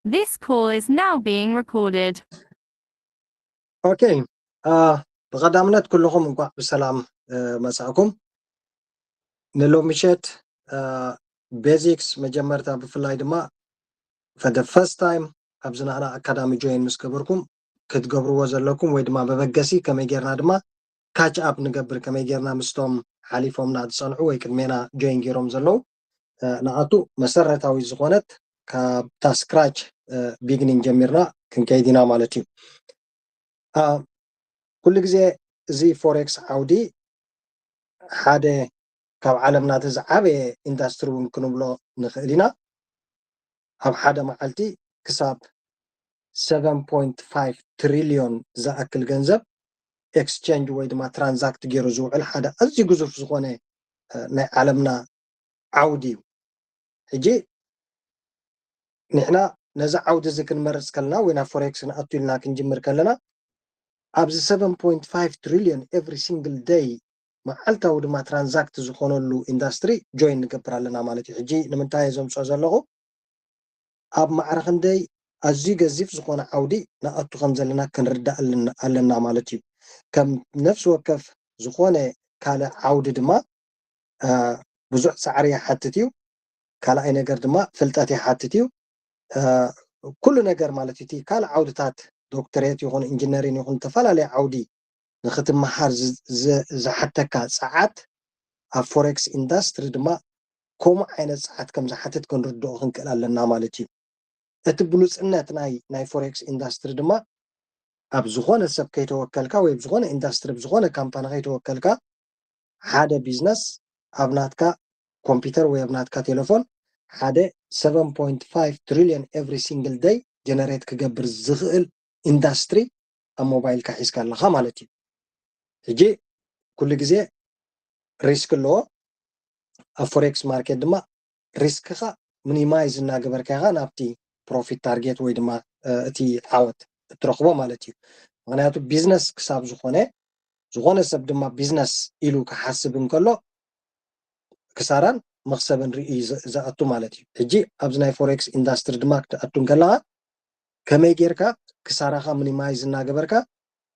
This call is now being recorded. ኦኬ፣ ብቐዳምነት ኩልኹም እንኳዕ ብሰላም መጻእኩም። ንሎሚ ምሸት ቤዚክስ መጀመርታ፣ ብፍላይ ድማ for the first time ኣብዚ ናህና ኣካዳሚ ጆይን ምስ ገበርኩም ክትገብርዎ ዘለኩም ወይ ድማ መበገሲ ከመይ ጌርና ድማ ካች ኣፕ ንገብር፣ ከመይ ጌርና ምስቶም ሓሊፎምና ዝጸንሑ ወይ ቅድሜና ጆይን ጌሮም ዘለዉ ንኣቱ መሰረታዊ ዝኾነት ካብታ ስክራች ቢግኒንግ ጀሚርና ክንከይድ ኢና ማለት እዩ። ኩሉ ግዜ እዚ ፎሬክስ ዓውዲ ሓደ ካብ ዓለምና እቲ ዝዓበየ ኢንዳስትሪ እውን ክንብሎ ንኽእል ኢና። ኣብ ሓደ መዓልቲ ክሳብ seven point five ትሪልዮን ዝኣክል ገንዘብ ኤክስቸንጅ ወይ ድማ ትራንዛክት ገይሩ ዝውዕል ሓደ ኣዝዩ ግዙፍ ዝኾነ ናይ ዓለምና ዓውዲ እዩ። ሕጂ ንሕና ነዚ ዓውዲ እዚ ክንመርፅ ከለና ወይ ናብ ፎሬክስ ንኣቱ ኢልና ክንጅምር ከለና ኣብዚ seven point five ትሪልዮን every single day መዓልታዊ ድማ ትራንዛክት ዝኾነሉ ኢንዳስትሪ ጆይን ንገብር ኣለና ማለት እዩ። ሕጂ ንምንታይ እየ ዘምፅኦ ዘለኹ? ኣብ ማዕረ ክንደይ ኣዝዩ ገዚፍ ዝኾነ ዓውዲ ንኣቱ ከም ዘለና ክንርዳእ ኣለና ማለት እዩ። ከም ነፍሲ ወከፍ ዝኾነ ካልእ ዓውዲ ድማ ብዙሕ ፃዕሪ ይሓትት እዩ። ካልኣይ ነገር ድማ ፍልጠት ይሓትት እዩ። ኩሉ ነገር ማለት እቲ ካልእ ዓውድታት ዶክተሬት ይኹን ኢንጂነሪን ይኹን ዝተፈላለየ ዓውዲ ንክትመሃር ዝሓተካ ፀዓት ኣብ ፎሬክስ ኢንዳስትሪ ድማ ከምኡ ዓይነት ፀዓት ከም ዝሓትት ክንርድኦ ክንክእል ኣለና ማለት እዩ። እቲ ብሉፅነት ናይ ናይ ፎሬክስ ኢንዳስትሪ ድማ ኣብ ዝኾነ ሰብ ከይተወከልካ ወይ ኣብ ዝኾነ ኢንዳስትሪ ብዝኾነ ካምፓኒ ከይተወከልካ ሓደ ቢዝነስ ኣብ ናትካ ኮምፒውተር ወይ ኣብ ናትካ ቴሌፎን ሓደ seven point five ትሪልዮን every single day ጀነሬት ክገብር ዝኽእል ኢንዳስትሪ ኣብ ሞባይልካ ሒዝካ ኣለኻ ማለት እዩ። ሕጂ ኩሉ ግዜ ሪስክ ኣለዎ። ኣብ ፎሬክስ ማርኬት ድማ ሪስክኻ ሚኒማይዝ እናገበርካ ኢኻ ናብቲ ፕሮፊት ታርጌት ወይ ድማ እቲ ዓወት እትረኽቦ ማለት እዩ። ምክንያቱ ቢዝነስ ክሳብ ዝኾነ ዝኾነ ሰብ ድማ ቢዝነስ ኢሉ ክሓስብ እንከሎ ክሳራን መኽሰብን ርኢ ዝኣቱ ማለት እዩ። ሕጂ ኣብዚ ናይ ፎሬክስ ኢንዳስትሪ ድማ ክትኣቱ እንከለኻ ከመይ ጌርካ ክሳራኻ ሚኒማይዝ እናገበርካ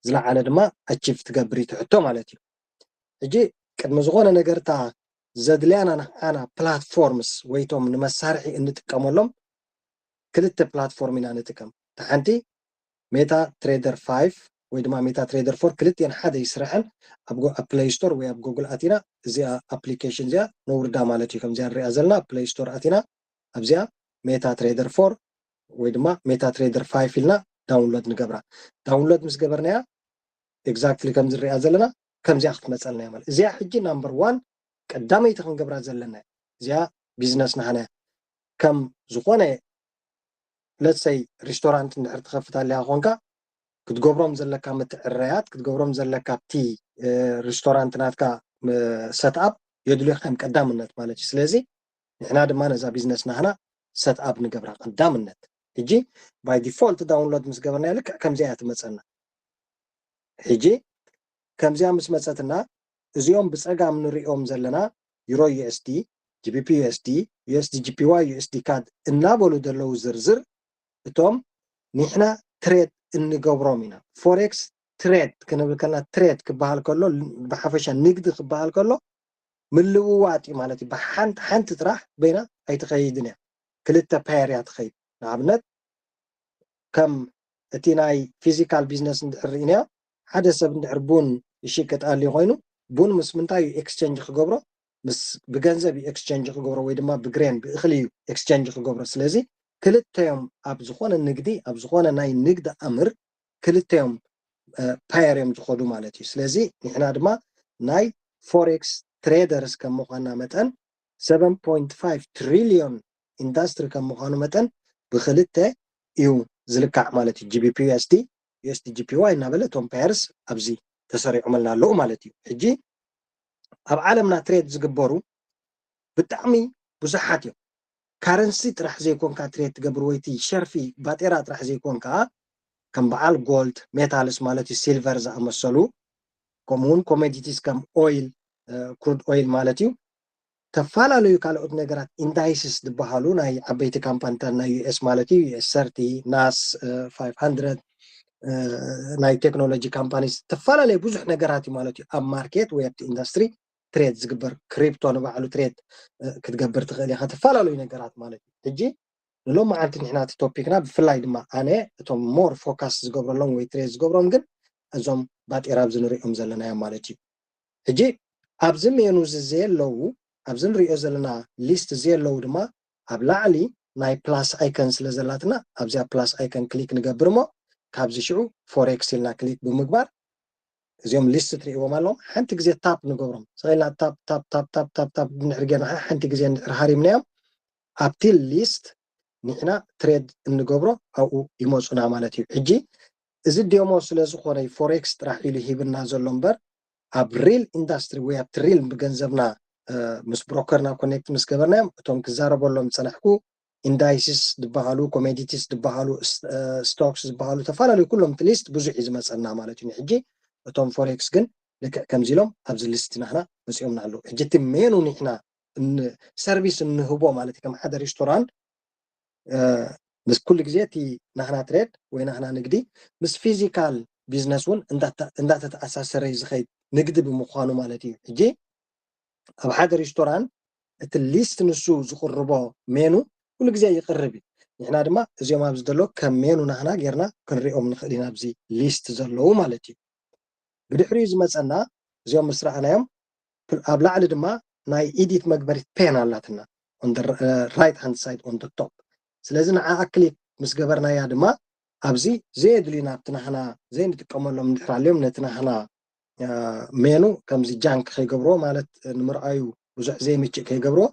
ዝለዓለ ድማ ኣቺቭ ትገብር እዩ ትሕቶ ማለት እዩ። ሕጂ ቅድሚ ዝኾነ ነገር እታ ዘድልያና ንዓና ፕላትፎርምስ ወይቶም ንመሳርሒ እንጥቀመሎም ክልተ ፕላትፎርም ኢና ንጥቀም። እታ ሓንቲ ሜታ ትሬደር ፋይቭ ወይ ድማ ሜታ ትሬደር ፎር ክልቲኤን ሓደ ይስርሐን ኣብ ፕሌይ ስቶር ወይ ኣብ ጉግል ኣቲና እዚኣ ኣፕሊኬሽን እዚኣ ነውርዳ ማለት እዩ። ከምዚኣ ንሪኣ ዘለና ኣብ ፕሌይ ስቶር ኣቲና ኣብዚኣ ሜታ ትሬደር ፎር ወይ ድማ ሜታ ትሬደር ፋይቭ ኢልና ዳውንሎድ ንገብራ። ዳውንሎድ ምስ ገበርናያ ኤግዛክትሊ ከም ዝሪኣ ዘለና ከምዚኣ ክትመፀልና እያ ማለት እዚኣ ሕጂ ናምበር ዋን ቀዳመይቲ ክንገብራ ዘለና እዚኣ ቢዝነስ ናህና ከም ዝኾነ ለትሰይ ሪስቶራንት እንድሕር ትኸፍት ኣለያ ኮንካ ክትገብሮም ዘለካ ምትዕረያት ክትገብሮም ዘለካ ኣብቲ ሪስቶራንት ናትካ ሰትኣፕ የድልዮካ እዮም ቀዳምነት ማለት እዩ። ስለዚ ንሕና ድማ ነዛ ቢዝነስ ናህና ሰትኣፕ ንገብራ ቀዳምነት። ሕጂ ባይ ዲፎልት ዳውንሎድ ምስ ገበርናያ ልክዕ ከምዚኣ እያ ትመፀና። ሕጂ ከምዚኣ ምስ መፀትና እዚኦም ብፀጋም ንሪኦም ዘለና ዩሮ ዩኤስዲ፣ ጂቢፒ ዩኤስዲ፣ ዩኤስዲ ጂፒዋይ፣ ዩኤስዲ ካድ እናበሉ ዘለዉ ዝርዝር እቶም ንሕና ትሬድ እንገብሮም ኢና። ፎሬክስ ትሬድ ክንብል ከለና ትሬድ ክበሃል ከሎ ብሓፈሻ ንግዲ ክበሃል ከሎ ምልውዋጥ እዩ ማለት እዩ። ብሓንቲ ሓንቲ ጥራሕ በይና ኣይትኸይድን እያ። ክልተ ፓየር እያ ትኸይድ። ንኣብነት ከም እቲ ናይ ፊዚካል ቢዝነስ እንድሕር ርኢናዮ ሓደ ሰብ እንድሕር ቡን ይሽቅጥ ኣልዩ ኮይኑ ቡን ምስ ምንታይ እዩ ኤክስቸንጅ ክገብሮ? ምስ ብገንዘብ እዩ ኤክስቸንጅ ክገብሮ ወይ ድማ ብግሬን ብእኽሊ እዩ ኤክስቸንጅ ክገብሮ። ስለዚ ክልተዮም ኣብ ዝኾነ ንግዲ ኣብ ዝኾነ ናይ ንግዲ ኣምር ክልተዮም ፓየር እዮም ዝኸዱ ማለት እዩ። ስለዚ ንሕና ድማ ናይ ፎሬክስ ትሬደርስ ከም ምዃንና መጠን seven point five ትሪልዮን ኢንዳስትሪ ከም ምዃኑ መጠን ብክልተ እዩ ዝልካዕ ማለት እዩ። ጂቢፒ ዩኤስዲ፣ ዩኤስዲ ጂፒዋይ እናበለ እቶም ፓየርስ ኣብዚ ተሰሪዖምልና ኣለዉ ማለት እዩ። ሕጂ ኣብ ዓለምና ትሬድ ዝግበሩ ብጣዕሚ ብዙሓት እዮም። ካረንሲ ጥራሕ ዘይኮንካ ትሬድ ትገብር ወይ እቲ ሸርፊ ባጤራ ጥራሕ ዘይኮንካ ከም በዓል ጎልድ፣ ሜታልስ ማለት እዩ ሲልቨር ዝኣመሰሉ ከምኡውን ኮሞዲቲስ ከም ኦይል፣ ክሩድ ኦይል ማለት እዩ። ተፈላለዩ ካልኦት ነገራት ኢንዳይስስ ዝበሃሉ ናይ ዓበይቲ ካምፓኒታት ናይ ዩኤስ ማለት እዩ። ዩኤስ ሰርቲ፣ ናስ ፋይቭ ሃንድረድ፣ ናይ ቴክኖሎጂ ካምፓኒ፣ ዝተፈላለዩ ብዙሕ ነገራት እዩ ማለት እዩ። ኣብ ማርኬት ወይ ኣብቲ ኢንዱስትሪ ትሬድ ዝግበር፣ ክሪፕቶ ንባዕሉ ትሬድ ክትገብር ትኽእል ኢኻ። ዝተፈላለዩ ነገራት ማለት እዩ። ሕጂ ንሎሚ ዓንቲ ንሕና እቲ ቶፒክና ብፍላይ ድማ ኣነ እቶም ሞር ፎካስ ዝገብረሎም ወይ ትሬድ ዝገብሮም ግን እዞም ባጤራ ኣብዚ ንሪኦም ዘለና እዮም ማለት እዩ። ሕጂ ኣብዚ ሜኑ እዚ ዘየለዉ፣ ኣብዚ ንሪኦ ዘለና ሊስት ዘየለዉ ድማ ኣብ ላዕሊ ናይ ፕላስ ኣይከን ስለ ዘላትና ኣብዚኣ ፕላስ ኣይከን ክሊክ ንገብር እሞ ካብዚ ሽዑ ፎሬክስ ኢልና ክሊክ ብምግባር እዚኦም ሊስት ትርእይዎም ኣለዎም። ሓንቲ ግዜ ታፕ ንገብሮም ስቕ ኢልና ታፕ ታፕ ታፕ ታፕ ታፕ ታፕ እንድሕር ጌርና ሓንቲ ግዜ እንድሕር ሃሪምናዮም ኣብቲ ሊስት ንሕና ትሬድ እንገብሮ ኣብኡ ይመፁና ማለት እዩ። ሕጂ እዚ ዴሞ ስለ ዝኾነ ፎሬክስ ጥራሕ ኢሉ ሂብና ዘሎ እምበር ኣብ ሪል ኢንዳስትሪ ወይ ኣብቲ ሪል ብገንዘብና ምስ ብሮከርና ኮኔክት ምስ ገበርናዮም እቶም ክዛረበሎም ዝፀናሕኩ ኢንዳይስስ ዝበሃሉ፣ ኮሜዲቲስ ዝበሃሉ፣ ስቶክስ ዝበሃሉ ተፈላለዩ ኩሎም እቲ ሊስት ብዙሕ እዩ ዝመፀና ማለት እዩ። ሕጂ እቶም ፎሬክስ ግን ልክዕ ከምዚ ኢሎም ኣብዚ ሊስት ናህና መፂኦምና ኣለዉ። ሕጂ እቲ ሜኑ ንሕና ሰርቪስ እንህቦ ማለት እዩ ከም ሓደ ሬስቶራንት ምስ ኩሉ ግዜ እቲ ናህና ትሬድ ወይ ናህና ንግዲ ምስ ፊዚካል ቢዝነስ እውን እንዳተተኣሳሰረ እዩ ዝኸይድ ንግዲ ብምዃኑ ማለት እዩ። ሕጂ ኣብ ሓደ ሬስቶራንት እቲ ሊስት ንሱ ዝቕርቦ ሜኑ ኩሉ ግዜ ይቕርብ እዩ። ንሕና ድማ እዚኦም ኣብዚ ዘሎ ከም ሜኑ ናህና ጌርና ክንሪኦም ንኽእል ኢና ኣብዚ ሊስት ዘለዉ ማለት እዩ። ብድሕሪኡ ዝመፀና እዚኦም ምስ ረኣናዮም ኣብ ላዕሊ ድማ ናይ ኢዲት መግበሪት ፔን ኣላትና ራይት ሃንድ ሳይድ ኦን ቶፕ። ስለዚ ንዓኣ ክሊክ ምስ ገበርናያ ድማ ኣብዚ ዘየድልዩና ኣብቲ ናህና ዘይንጥቀመሎም እንድሕር ኣልዮም ነቲ ናህና ሜኑ ከምዚ ጃንክ ከይገብርዎ ማለት ንምርኣዩ ብዙሕ ዘይምችእ ከይገብርዎ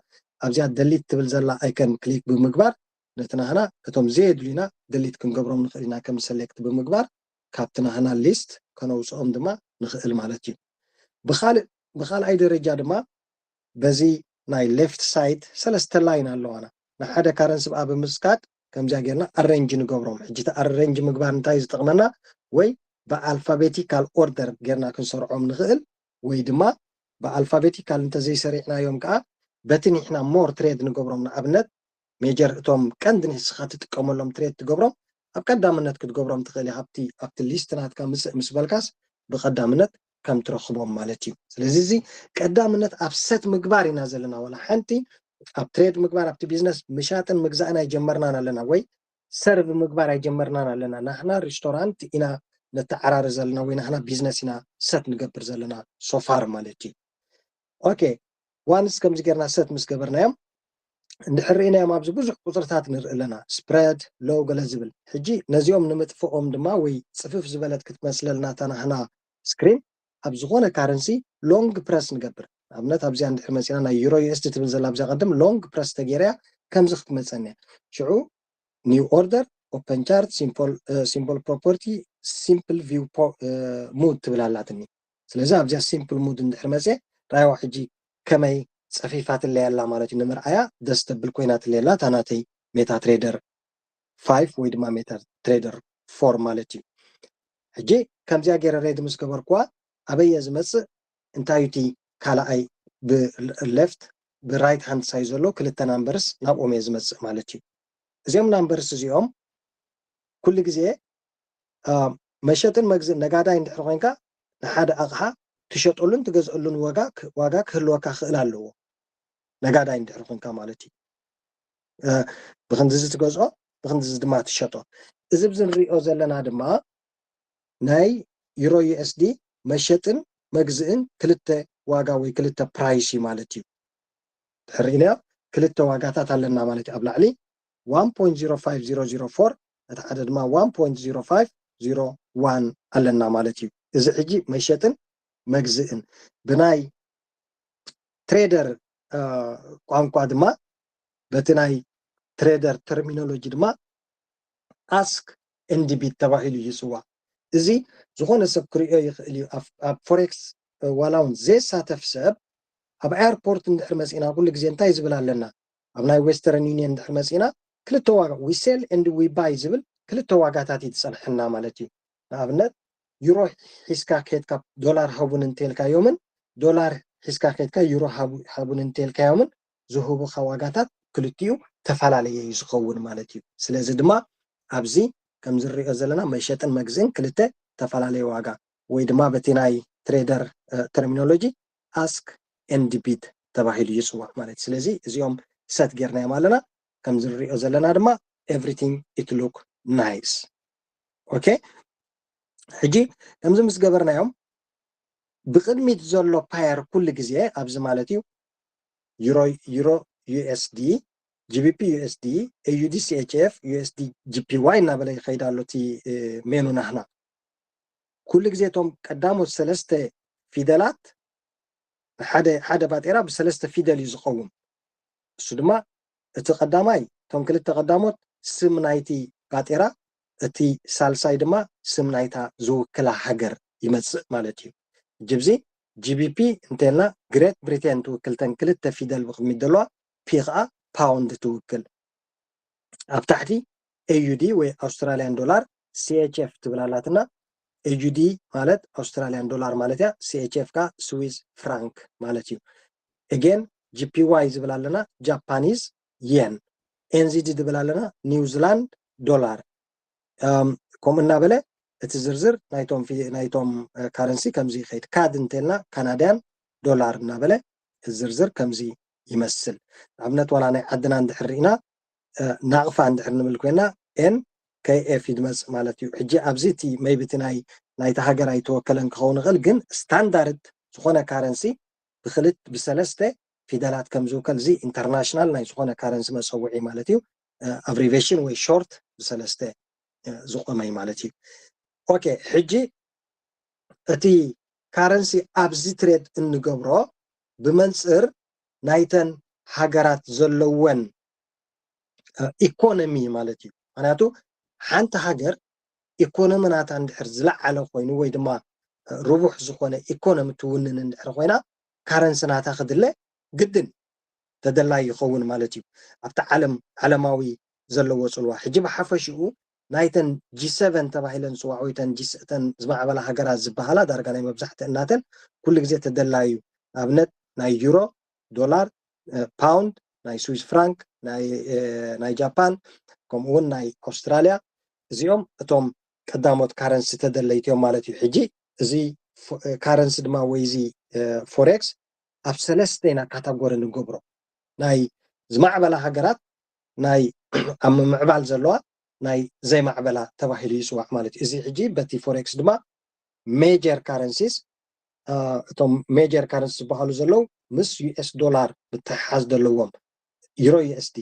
ኣብዚኣ ደሊት ትብል ዘላ ኣይከን ክሊክ ብምግባር ነቲ ናህና እቶም ዘየድልዩና ደሊት ክንገብሮም ንኽእል ኢና ከም ሰሌክት ብምግባር ካብቲ ናህና ሊስት ከነውፅኦም ድማ ንኽእል ማለት እዩ። ብኻልእ ብኻልኣይ ደረጃ ድማ በዚ ናይ ሌፍት ሳይድ ሰለስተ ላይን ኣለዋና ንሓደ ካረንሲ ብኣ ብምስካድ ከምዚኣ ጌርና ኣሬንጅ ንገብሮም። ሕጂ እቲ ኣሬንጅ ምግባር እንታይ ዝጠቕመና ወይ ብኣልፋቤቲካል ኦርደር ጌርና ክንሰርዖም ንኽእል ወይ ድማ ብኣልፋቤቲካል እንተዘይሰሪዕናዮም ከዓ በቲ ንሕና ሞር ትሬድ ንገብሮም ንኣብነት ሜጀር እቶም ቀንዲ ንስኻ ትጥቀመሎም ትሬድ ትገብሮም ኣብ ቀዳምነት ክትገብሮም ትኽእል ኢኻ ኣብቲ ኣብቲ ሊስት ናትካ ምፅእ ምስ በልካስ ብቀዳምነት ከም ትረኽቦም ማለት እዩ። ስለዚ እዚ ቀዳምነት ኣብ ሰት ምግባር ኢና ዘለና። ዋላ ሓንቲ ኣብ ትሬድ ምግባር ኣብቲ ቢዝነስ ምሻጥን ምግዛእን ኣይጀመርናን ኣለና ወይ ሰርቭ ምግባር ኣይጀመርናን ኣለና። ናህና ሬስቶራንት ኢና ነተዓራሪ ዘለና ወይ ናህና ቢዝነስ ኢና ሰት ንገብር ዘለና ሶፋር ማለት እዩ። ኦኬ ዋንስ ከምዚ ጌርና ሰት ምስ ገበርናዮም እንድሕር ርኢናዮም ኣብዚ ብዙሕ ቁፅርታት ንርኢ ኣለና ስፕረድ ሎው ገለ ዝብል ሕጂ ነዚኦም ንምጥፍኦም ድማ ወይ ፅፍፍ ዝበለት ክትመስለልና እታ ናህና ስክሪን ኣብ ዝኾነ ካረንሲ ሎንግ ፕረስ ንገብር ንኣብነት ኣብዚኣ እንድሕር መፂና ናይ ዩሮ ዩኤስዲ ትብል ዘላ ኣብዚኣ ቅድም ሎንግ ፕረስ ተገይረያ ከምዚ ክትመፀኒ እያ ሽዑ ኒው ኦርደር ኦፐን ቻርት ሲምፕል ፕሮፐርቲ ሲምፕል ቪው ሙድ ትብል ኣላትኒ ስለዚ ኣብዚኣ ሲምፕል ሙድ እንድሕር መፅየ ራይዋ ሕጂ ከመይ ፀፊፋትለይ ኣላ ማለት እዩ ንምርኣያ ደስ ተብል ኮይናትለይ ኣላ እታ ናተይ ሜታ ትሬደር ፋይቭ ወይ ድማ ሜታ ትሬደር ፎር ማለት እዩ ሕጂ ከምዚኣ ገይረ ሬድ ምስ ገበርኩዋ ኣበየ ዝመፅእ እንታይ እቲ ካልኣይ ብሌፍት ብራይት ሃንድ ሳይ ዘሎ ክልተ ናምበርስ ናብኦም እየ ዝመፅእ ማለት እዩ እዚኦም ናምበርስ እዚኦም ኩሉ ግዜ መሸጥን መግዝእን ነጋዳይ እንድሕር ኮይንካ ንሓደ ኣቕሓ ትሸጠሉን ትገዝአሉን ዋጋ ዋጋ ክህልወካ ክእል ኣለዎ ነጋዳይ እንድሕር ኮይንካ ማለት እዩ ብክንድዚ ትገዝኦ ብክንድዚ ድማ ትሸጦ እዚ ብዚ ንሪኦ ዘለና ድማ ናይ ዩሮ ዩኤስዲ መሸጥን መግዝእን ክልተ ዋጋ ወይ ክልተ ፕራይስ እዩ ማለት እዩ ድሕር ኢልዮ ክልተ ዋጋታት ኣለና ማለት እዩ ኣብ ላዕሊ one point zero five zero zero four እቲ ሓደ ድማ one point zero five zero one ኣለና ማለት እዩ እዚ ሕጂ መሸጥን መግዝእን ብናይ ትሬደር ቋንቋ ድማ በቲ ናይ ትሬደር ተርሚኖሎጂ ድማ ask and bid ተባሂሉ ይፅዋዕ እዚ ዝኾነ ሰብ ክሪኦ ይኽእል እዩ ኣብ ፎሬክስ ዋላ እውን ዘይሳተፍ ሰብ ኣብ ኤርፖርት እንድሕር መፂና ኩሉ ግዜ እንታይ ዝብል ኣለና ኣብ ናይ ዌስተርን ዩኒየን እንድሕር መፂና ክልተ ዋጋ we sell and we buy ዝብል ክልተ ዋጋታት እዩ ዝፀንሐና ማለት እዩ ንኣብነት ዩሮ ሒዝካ ከድካ ዶላር ሃቡን እንተልካዮምን ዶላር ሒዝካ ከድካ ዩሮ ሃቡን እንተልካዮምን ዝህቡካ ዋጋታት ክልቲኡ ተፈላለየ እዩ ዝኸውን ማለት እዩ። ስለዚ ድማ ኣብዚ ከምዚ ንሪኦ ዘለና መሸጥን መግዝእን ክልተ ተፈላለየ ዋጋ ወይ ድማ በቲ ናይ ትሬደር ተርሚኖሎጂ ask and bid ተባሂሉ ይፅዋዕ ማለት እዩ። ስለዚ እዚኦም ሰት ጌርናዮም ኣለና። ከምዚ ንሪኦ ዘለና ድማ everything it look nice okay። ሕጂ ከምዚ ምስ ገበርናዮም ብቅድሚት ዘሎ ፓየር ኩሉ ግዜ ኣብዚ ማለት እዩ ዩሮ ዩሮ ዩኤስዲ ጂቢፒ ዩኤስዲ ኤዩዲ ሲኤችኤፍ ዩኤስዲ ጂፒዋይ እናበለ ይኸይድ ኣሎ እቲ ሜኑ ናህና ኩሉ ግዜ እቶም ቀዳሞት ሰለስተ ፊደላት ሓደ ሓደ ባጤራ ብሰለስተ ፊደል እዩ ዝኸውን። እሱ ድማ እቲ ቀዳማይ እቶም ክልተ ቀዳሞት ስም ናይቲ ባጤራ እቲ ሳልሳይ ድማ ስም ናይታ ዝውክላ ሃገር ይመፅእ ማለት እዩ። ሕጂ ብዚ ጂቢፒ እንተልና ግሬት ብሪቴን ትውክል ተን ክልተ ፊደል ብቅድሚት ዘለዋ ፒ ከዓ ፓውንድ ትውክል። ኣብ ታሕቲ ኤዩዲ ወይ ኣውስትራሊያን ዶላር ሲኤችኤፍ ትብል ኣላትና። ኤዩዲ ማለት ኣውስትራሊያን ዶላር ማለት እያ። ሲኤችኤፍ ከዓ ስዊዝ ፍራንክ ማለት እዩ። እጌን ጂፒዋይ ዝብል ኣለና ጃፓኒዝ የን። ኤንዚዲ ዝብል ኣለና ኒውዚላንድ ዶላር። ከምኡ እናበለ እቲ ዝርዝር ናይቶም ናይቶም ካረንሲ ከምዚ ይኸይድ። ካድ እንተልና ካናድያን ዶላር እናበለ እቲ ዝርዝር ከምዚ ይመስል። ንኣብነት ዋላ ናይ ዓድና እንድሕር ርኢና ናቕፋ እንድሕር ንብል ኮይና ኤን ከይ ኤፍ ይድመፅ ማለት እዩ። ሕጂ ኣብዚ እቲ መይቢ እቲ ናይ ናይቲ ሃገር ኣይተወከለን ክኸውን ይኽእል፣ ግን ስታንዳርድ ዝኾነ ካረንሲ ብክልት ብሰለስተ ፊደላት ከም ዝውከል እዚ ኢንተርናሽናል ናይ ዝኾነ ካረንሲ መፀውዒ ማለት እዩ። ኣብሪቬሽን ወይ ሾርት ብሰለስተ ዝቆመ እዩ ማለት እዩ። ኦኬ ሕጂ እቲ ካረንሲ ኣብዚ ትሬድ እንገብሮ ብመንፅር ናይተን ሃገራት ዘለወን ኢኮኖሚ ማለት እዩ። ምክንያቱ ሓንቲ ሃገር ኢኮኖሚ ናታ እንድሕር ዝለዓለ ኮይኑ ወይ ድማ ርቡሕ ዝኾነ ኢኮኖሚ ትውንን እንድሕር ኮይና ካረንሲ ናታ ክድለ ግድን ተደላይ ይኸውን ማለት እዩ። ኣብቲ ዓለም ዓለማዊ ዘለዎ ፅልዋ ሕጂ ብሓፈሽኡ ናይተን ጂ ሰቨን ተባሂለን ዝፅዋዕ ወይ ተን ጂ ተን ዝማዕበላ ሃገራት ዝበሃላ ዳርጋ ናይ መብዛሕትእናተን ኩሉ ግዜ ተደላይ እዩ። ንኣብነት ናይ ዩሮ፣ ዶላር፣ ፓውንድ፣ ናይ ስዊስ ፍራንክ፣ ናይ ጃፓን ከምኡ እውን ናይ ኣውስትራሊያ እዚኦም እቶም ቀዳሞት ካረንሲ ተደለይቲ እዮም ማለት እዩ። ሕጂ እዚ ካረንሲ ድማ ወይ እዚ ፎሬክስ ኣብ ሰለስተ ኢና ካታጎሪ ንገብሮ። ናይ ዝማዕበላ ሃገራት፣ ናይ ኣብ ምምዕባል ዘለዋ፣ ናይ ዘይማዕበላ ተባሂሉ ይፅዋዕ ማለት እዩ። እዚ ሕጂ በቲ ፎሬክስ ድማ ሜጀር ካረንሲስ እቶም ሜጀር ካረንሲ ዝበሃሉ ዘለዉ ምስ ዩኤስ ዶላር ምትሕሓዝ ዘለዎም ዩሮ ዩኤስዲ፣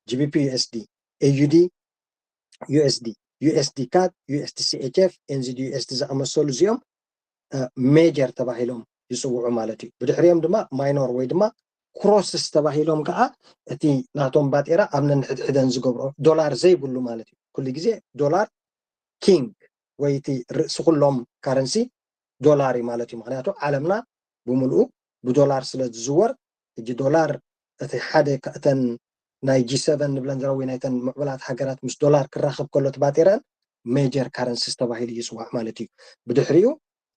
ጂቢፒ ዩኤስዲ፣ ኤዩዲ ዩኤስዲ፣ ዩኤስዲ ካድ፣ ዩኤስዲ ሲኤችኤፍ፣ ኤንዚዲ ዩኤስዲ ዝኣመሰሉ እዚኦም ሜጀር ተባሂሎም ይፅውዑ ማለት እዩ። ብድሕሪኦም ድማ ማይኖር ወይ ድማ ክሮስስ ተባሂሎም ከዓ እቲ ናቶም ባጤራ ኣብ ነንሕድሕደን ዝገብሮ ዶላር ዘይብሉ ማለት እዩ። ኩሉ ግዜ ዶላር ኪንግ ወይ እቲ ርእሲ ኩሎም ካረንሲ ዶላር እዩ ማለት እዩ። ምክንያቱ ዓለምና ብምልኡ ብዶላር ስለ ዝዝወር ሕጂ ዶላር እቲ ሓደ እተን ናይ ጂ ሰቨን ንብለን ዘረ ወይ ናይተን ምዕቡላት ሃገራት ምስ ዶላር ክራኸብ ከሎ እቲ ባጤረን ሜጀር ካረንሲስ ተባሂሉ ይፅዋዕ ማለት እዩ። ብድሕሪኡ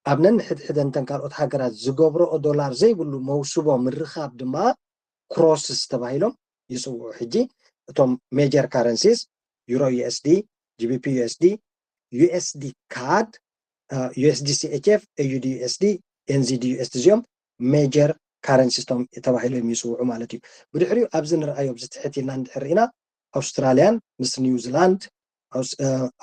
ኣብ ነንሕድሕደን ተን ካልኦት ሃገራት ዝገብረኦ ዶላር ዘይብሉ መውስቦ ምርኻብ ድማ ክሮስስ ተባሂሎም ይፅውዑ። ሕጂ እቶም ሜጀር ካረንሲስ ዩሮ ዩኤስዲ፣ ጂቢፒ ዩኤስዲ፣ ዩኤስዲ ካድ፣ ዩኤስዲ ሲኤችኤፍ፣ ኤዩዲ ዩኤስዲ፣ ኤንዚዲ ዩኤስዲ እዚኦም ሜጀር ካረንሲስ ተባሂሎም ይፅውዑ ማለት እዩ። ብድሕሪኡ ኣብዚ ንርኣዮ ኣብዚ ትሕት ኢልና እንድሕር ርኢና ኣውስትራልያን ምስ ኒውዚላንድ፣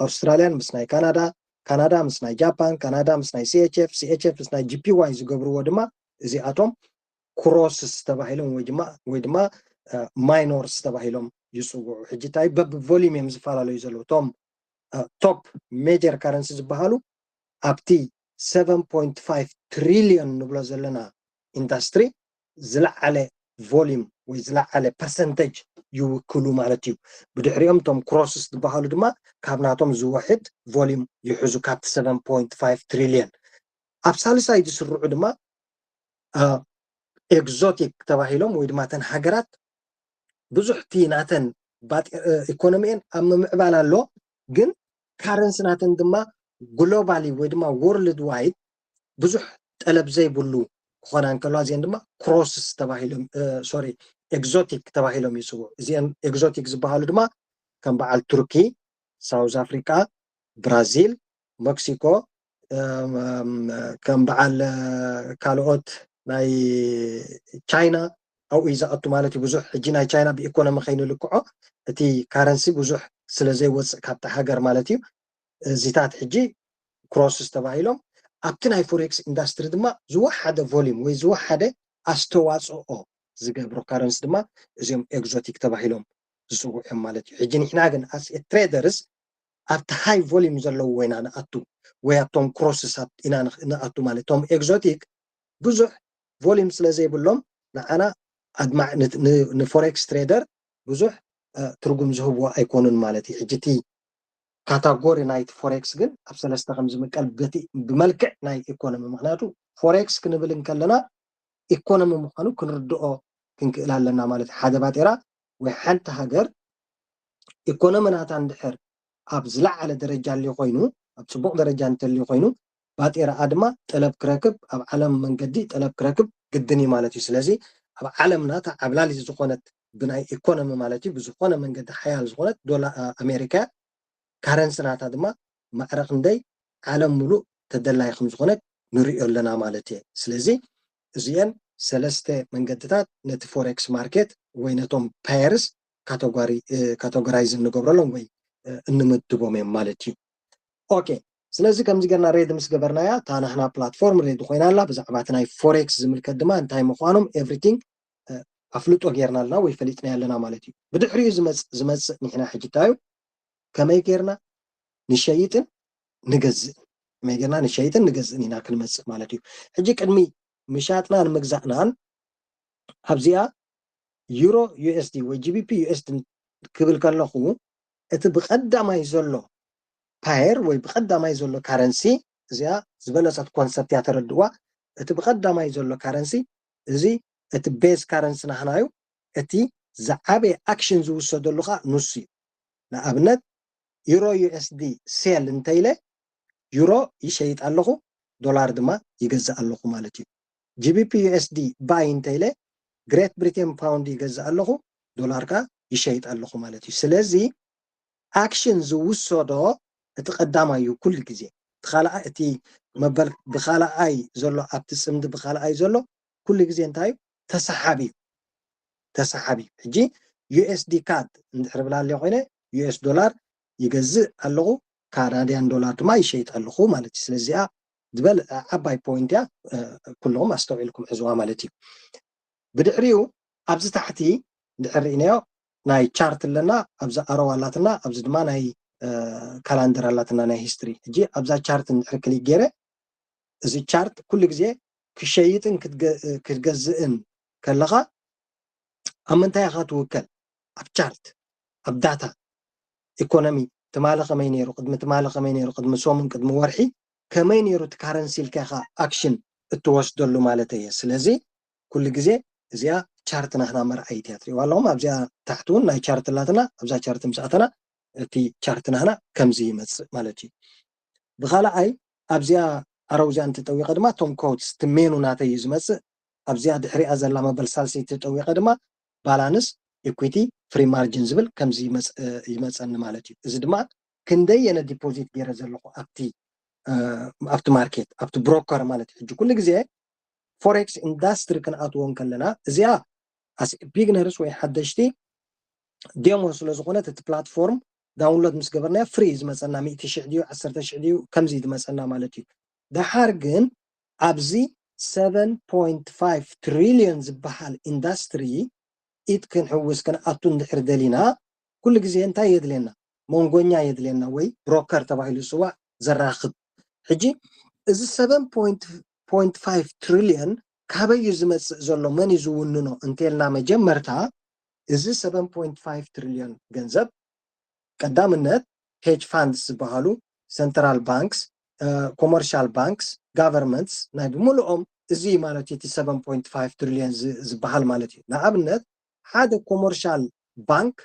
ኣውስትራልያን ምስ ናይ ካናዳ፣ ካናዳ ምስ ናይ ጃፓን፣ ካናዳ ምስ ናይ ሲኤችኤፍ፣ ሲኤችኤፍ ምስ ናይ ጂፒዋይ ዝገብርዎ ድማ እዚኣቶም ክሮስስ ተባሂሎም ወይ ድማ ወይ ድማ ማይኖርስ ተባሂሎም ይፅውዑ። ሕጂ እንታይ በቢ ቮሊም እዮም ዝፈላለዩ ዘለዉ። እቶም ቶፕ ሜጀር ካረንሲ ዝበሃሉ ኣብቲ ሰቨን ፖይንት ፋይቭ ትሪሊዮን ንብሎ ዘለና ኢንዳስትሪ ዝለዓለ ቮሊም ወይ ዝለዓለ ፐርሰንተጅ ይውክሉ ማለት እዩ። ብድሕሪኦም እቶም ክሮስስ ዝበሃሉ ድማ ካብ ናቶም ዝውሕድ ቮሊም ይሕዙ ካብቲ ሰቨን ፖይንት ፋይቭ ትሪሊዮን። ኣብ ሳልሳይ ዝስርዑ ድማ ኤግዞቲክ ተባሂሎም ወይ ድማ ተን ሃገራት ብዙሕ እቲ ናተን ኢኮኖሚኤን ኣብ ምምዕባል ኣሎ፣ ግን ካረንሲ ናተን ድማ ግሎባሊ ወይ ድማ ወርልድ ዋይድ ብዙሕ ጠለብ ዘይብሉ ክኾና እንከለዋ፣ እዚአን ድማ ክሮስስ ተባሂሎም፣ ሶሪ፣ ኤግዞቲክ ተባሂሎም ይፅውዑ። እዚአን ኤግዞቲክ ዝበሃሉ ድማ ከም በዓል ቱርኪ፣ ሳውዝ ኣፍሪካ፣ ብራዚል፣ ሜክሲኮ፣ ከም በዓል ካልኦት ናይ ቻይና ኣብኡ እዩ ዝኣቱ ማለት እዩ። ብዙሕ ሕጂ ናይ ቻይና ብኢኮኖሚ ከይንልክዖ፣ እቲ ካረንሲ ብዙሕ ስለ ዘይወፅእ ካብቲ ሃገር ማለት እዩ። እዚታት ሕጂ ክሮስስ ተባሂሎም፣ ኣብቲ ናይ ፎሬክስ ኢንዳስትሪ ድማ ዝወሓደ ቮሊም ወይ ዝወሓደ ኣስተዋፅኦ ዝገብሩ ካረንሲ ድማ እዚኦም ኤግዞቲክ ተባሂሎም ዝፅውዑ እዮም ማለት እዩ። ሕጂ ንሕና ግን ኣስ ትሬደርስ ኣብቲ ሃይ ቮሊም ዘለዎ ኢና ንኣቱ፣ ወይ ኣብቶም ክሮስስ ኢና ንኣቱ ማለት። እቶም ኤግዞቲክ ብዙሕ ቮሊም ስለ ዘይብሎም፣ ንዓና ኣድማዕ ንፎሬክስ ትሬደር ብዙሕ ትርጉም ዝህብዎ ኣይኮኑን ማለት እዩ። ሕጂ እቲ ካታጎሪ ናይቲ ፎሬክስ ግን ኣብ ሰለስተ ከም ዝምቀል ብመልክዕ ናይ ኢኮኖሚ፣ ምክንያቱ ፎሬክስ ክንብል እንከለና ኢኮኖሚ ምዃኑ ክንርድኦ ክንክእል ኣለና ማለት እዩ። ሓደ ባጤራ ወይ ሓንቲ ሃገር ኢኮኖሚ ናታ እንድሕር ኣብ ዝለዓለ ደረጃ ኣልዩ ኮይኑ፣ ኣብ ፅቡቕ ደረጃ እንተልዩ ኮይኑ፣ ባጤራኣ ድማ ጠለብ ክረክብ፣ ኣብ ዓለም መንገዲ ጠለብ ክረክብ ግድን እዩ ማለት እዩ። ስለዚ ኣብ ዓለምና እታ ዓብላሊት ዝኾነት ብናይ ኢኮኖሚ ማለት እዩ፣ ብዝኾነ መንገዲ ሓያል ዝኾነት ዶላር ኣሜሪካ፣ ካረንሲ ናታ ድማ ማዕረ ክንደይ ዓለም ሙሉእ ተደላይ ከም ዝኾነት ንሪኦ ኣለና ማለት እየ። ስለዚ እዚአን ሰለስተ መንገድታት ነቲ ፎሬክስ ማርኬት ወይ ነቶም ፓየርስ ካተጎራይዝ እንገብረሎም ወይ እንምድቦም እዮም ማለት እዩ። ኦኬ፣ ስለዚ ከምዚ ገርና ሬድ ምስ ገበርናያ፣ እታ ናህና ፕላትፎርም ሬድ ኮይና ኣላ። ብዛዕባ እቲ ናይ ፎሬክስ ዝምልከት ድማ እንታይ ምዃኖም ኤቭሪቲንግ ኣፍልጦ ጌርና ኣለና ወይ ፈሊጥና ኣለና ማለት እዩ። ብድሕሪኡ ዝመፅእ ዝመፅእ ንሕና ሕጂ እንታይ እዩ? ከመይ ጌርና ንሸይጥን ንገዝእን፣ ከመይ ጌርና ንሸይጥን ንገዝእን ኢና ክንመፅእ ማለት እዩ። ሕጂ ቅድሚ ምሻጥናን ምግዛእናን ኣብዚኣ ዩሮ ዩኤስዲ ወይ ጂቢፒ ዩኤስዲ ክብል ከለኹ፣ እቲ ብቐዳማይ ዘሎ ፓየር ወይ ብቐዳማይ ዘሎ ካረንሲ፣ እዚኣ ዝበለጸት ኮንሰፕት እያ፣ ተረድእዋ። እቲ ብቐዳማይ ዘሎ ካረንሲ፣ እዚ እቲ ቤዝ ካረንሲ ናህና እዩ። እቲ ዝዓበየ ኣክሽን ዝውሰደሉ ከዓ ንሱ እዩ። ንኣብነት ዩሮ ዩኤስዲ ሴል እንተኢለ፣ ዩሮ ይሸይጥ ኣለኹ፣ ዶላር ድማ ይገዝእ ኣለኹ ማለት እዩ። ጂቢፒ ዩኤስዲ ባይ እንተኢለ፣ ግሬት ብሪቴን ፓውንድ ይገዝእ ኣለኹ፣ ዶላር ከዓ ይሸይጥ ኣለኹ ማለት እዩ። ስለዚ ኣክሽን ዝውሰዶ እቲ ቀዳማይ እዩ ኩሉ ግዜ። እቲ ካልኣ-፣ እቲ መበል ብኻልኣይ ዘሎ፣ ኣብቲ ጽምዲ ብኻልኣይ ዘሎ ኩሉ ግዜ እንታይ እዩ? ተሰሓቢ እዩ። ተሰሓቢ እዩ። ሕጂ ዩኤስዲ ካድ እንድሕር ብላለዮ ኮይነ፣ ዩኤስ ዶላር ይገዝእ ኣለኹ፣ ካናድያን ዶላር ድማ ይሸይጥ ኣለኹ ማለት እዩ። ስለዚኣ ዝበል ዓባይ ፖይንት እያ። እ፣ ኩልኹም ኣስተውዒልኩም ሕዝዋ ማለት እዩ። ብድሕሪኡ ኣብዚ ታሕቲ እንድሕር ርኢናዮ ናይ ቻርት ኣለና፣ ኣብዚ ኣሮው ኣላትና፣ ኣብዚ ድማ ናይ፣ እ፣ ካላንደር ኣላትና ናይ ሂስትሪ። ሕጂ ኣብዛ ቻርት እንድሕር ክሊክ ገይረ፣ እዚ ቻርት ኩሉ ግዜ ክሸይጥን ክትገ-፣ ክትገዝእን ከለኻ ኣብ ምንታይ ኢኻ ትውከል? ኣብ ቻርት፣ ኣብ ዳታ ኢኮኖሚ፣ ትማሊ ከመይ ነይሩ፣ ቅድሚ ትማሊ ከመይ ነይሩ፣ ቅድሚ ሰሙን፣ ቅድሚ ወርሒ ከመይ ነይሩ እቲ ካረንሲ ኢልካ ኢኻ ኣክሽን እትወስደሉ ማለት እየ። ስለዚ ኩሉ ግዜ እዚኣ ቻርት ናህና መርኣይት እያ። ትሪእዋ ኣለኹም፣ ኣብዚኣ ታሕቲ እውን ናይ ቻርት ኣላትና። ኣብዛ ቻርት ምስ ኣተና እቲ ቻርት ናህና ከምዚ ይመጽእ ማለት እዩ። ብኻልኣይ ኣብዚኣ ኣረው እዚኣ እንትጠዊቐ ድማ እቶም ኮትስ እቲ ሜኑ ናተይ እዩ ዝመጽእ። ኣብዚኣ ድሕሪኣ ዘላ መበል ሳልሰይቲ ተጠዊቐ ድማ ባላንስ፣ ኢኩዊቲ፣ ፍሪ ማርጅን ዝብል ከምዚ ይመጽ-፣ ይመጸኒ ማለት እዩ። እዚ ድማ ክንደይ የነ ዲፖዚት ገይረ ዘለኹ ኣብቲ፣ እ፣ ኣብቲ ማርኬት፣ ኣብቲ ብሮከር ማለት እዩ። ሕጂ ኩሉ ግዜ ፎሬክስ ኢንዳስትሪ ክንኣትዎ እንከለና፣ እዚኣ ኣስ ቢግነርስ ወይ ሓደሽቲ ዴሞ ስለ ዝኾነት፣ እቲ ፕላትፎርም ዳውንሎድ ምስ ገበርናዮ ፍሪ እዩ ዝመጸና። ሚእቲ ሽሕ ድዩ፣ ዓሰርተ ሽሕ ድዩ፣ ከምዚ እዩ ዝመጸና ማለት እዩ። ደሓር ግን ኣብዚ ሰቨን ፖይንት ፋይቭ ትሪልዮን ዝበሃል ኢንዳስትሪ ኢድ ክንሕውስ ክንኣቱ እንድሕር ደሊና፣ ኩሉ ግዜ እንታይ የድልየና? መንጎኛ የድልየና፣ ወይ ብሮከር ተባሂሉ ዝፅዋዕ ዘራኽብ። ሕጂ እዚ ሰቨን ፖይንት ፋይቭ ትሪልዮን ካበይ እዩ ዝመፅእ ዘሎ? መን እዩ ዝውንኖ እንተልና፣ መጀመርታ እዚ ሰቨን ፖይንት ፋይቭ ትሪልዮን ገንዘብ ቀዳምነት ሄጅ ፋንድስ ዝበሃሉ፣ ሰንትራል ባንክስ፣ ኮመርሻል ባንክስ፣ ጋቨርንመንትስ፣ ናይ ብምልኦም እዚ ማለት እዩ፣ እቲ ሰቨን ፖይንት ፋይቭ ትሪልዮን ዝ-፣ ዝበሃል ማለት እዩ። ንኣብነት ሓደ ኮመርሻል ባንክ፣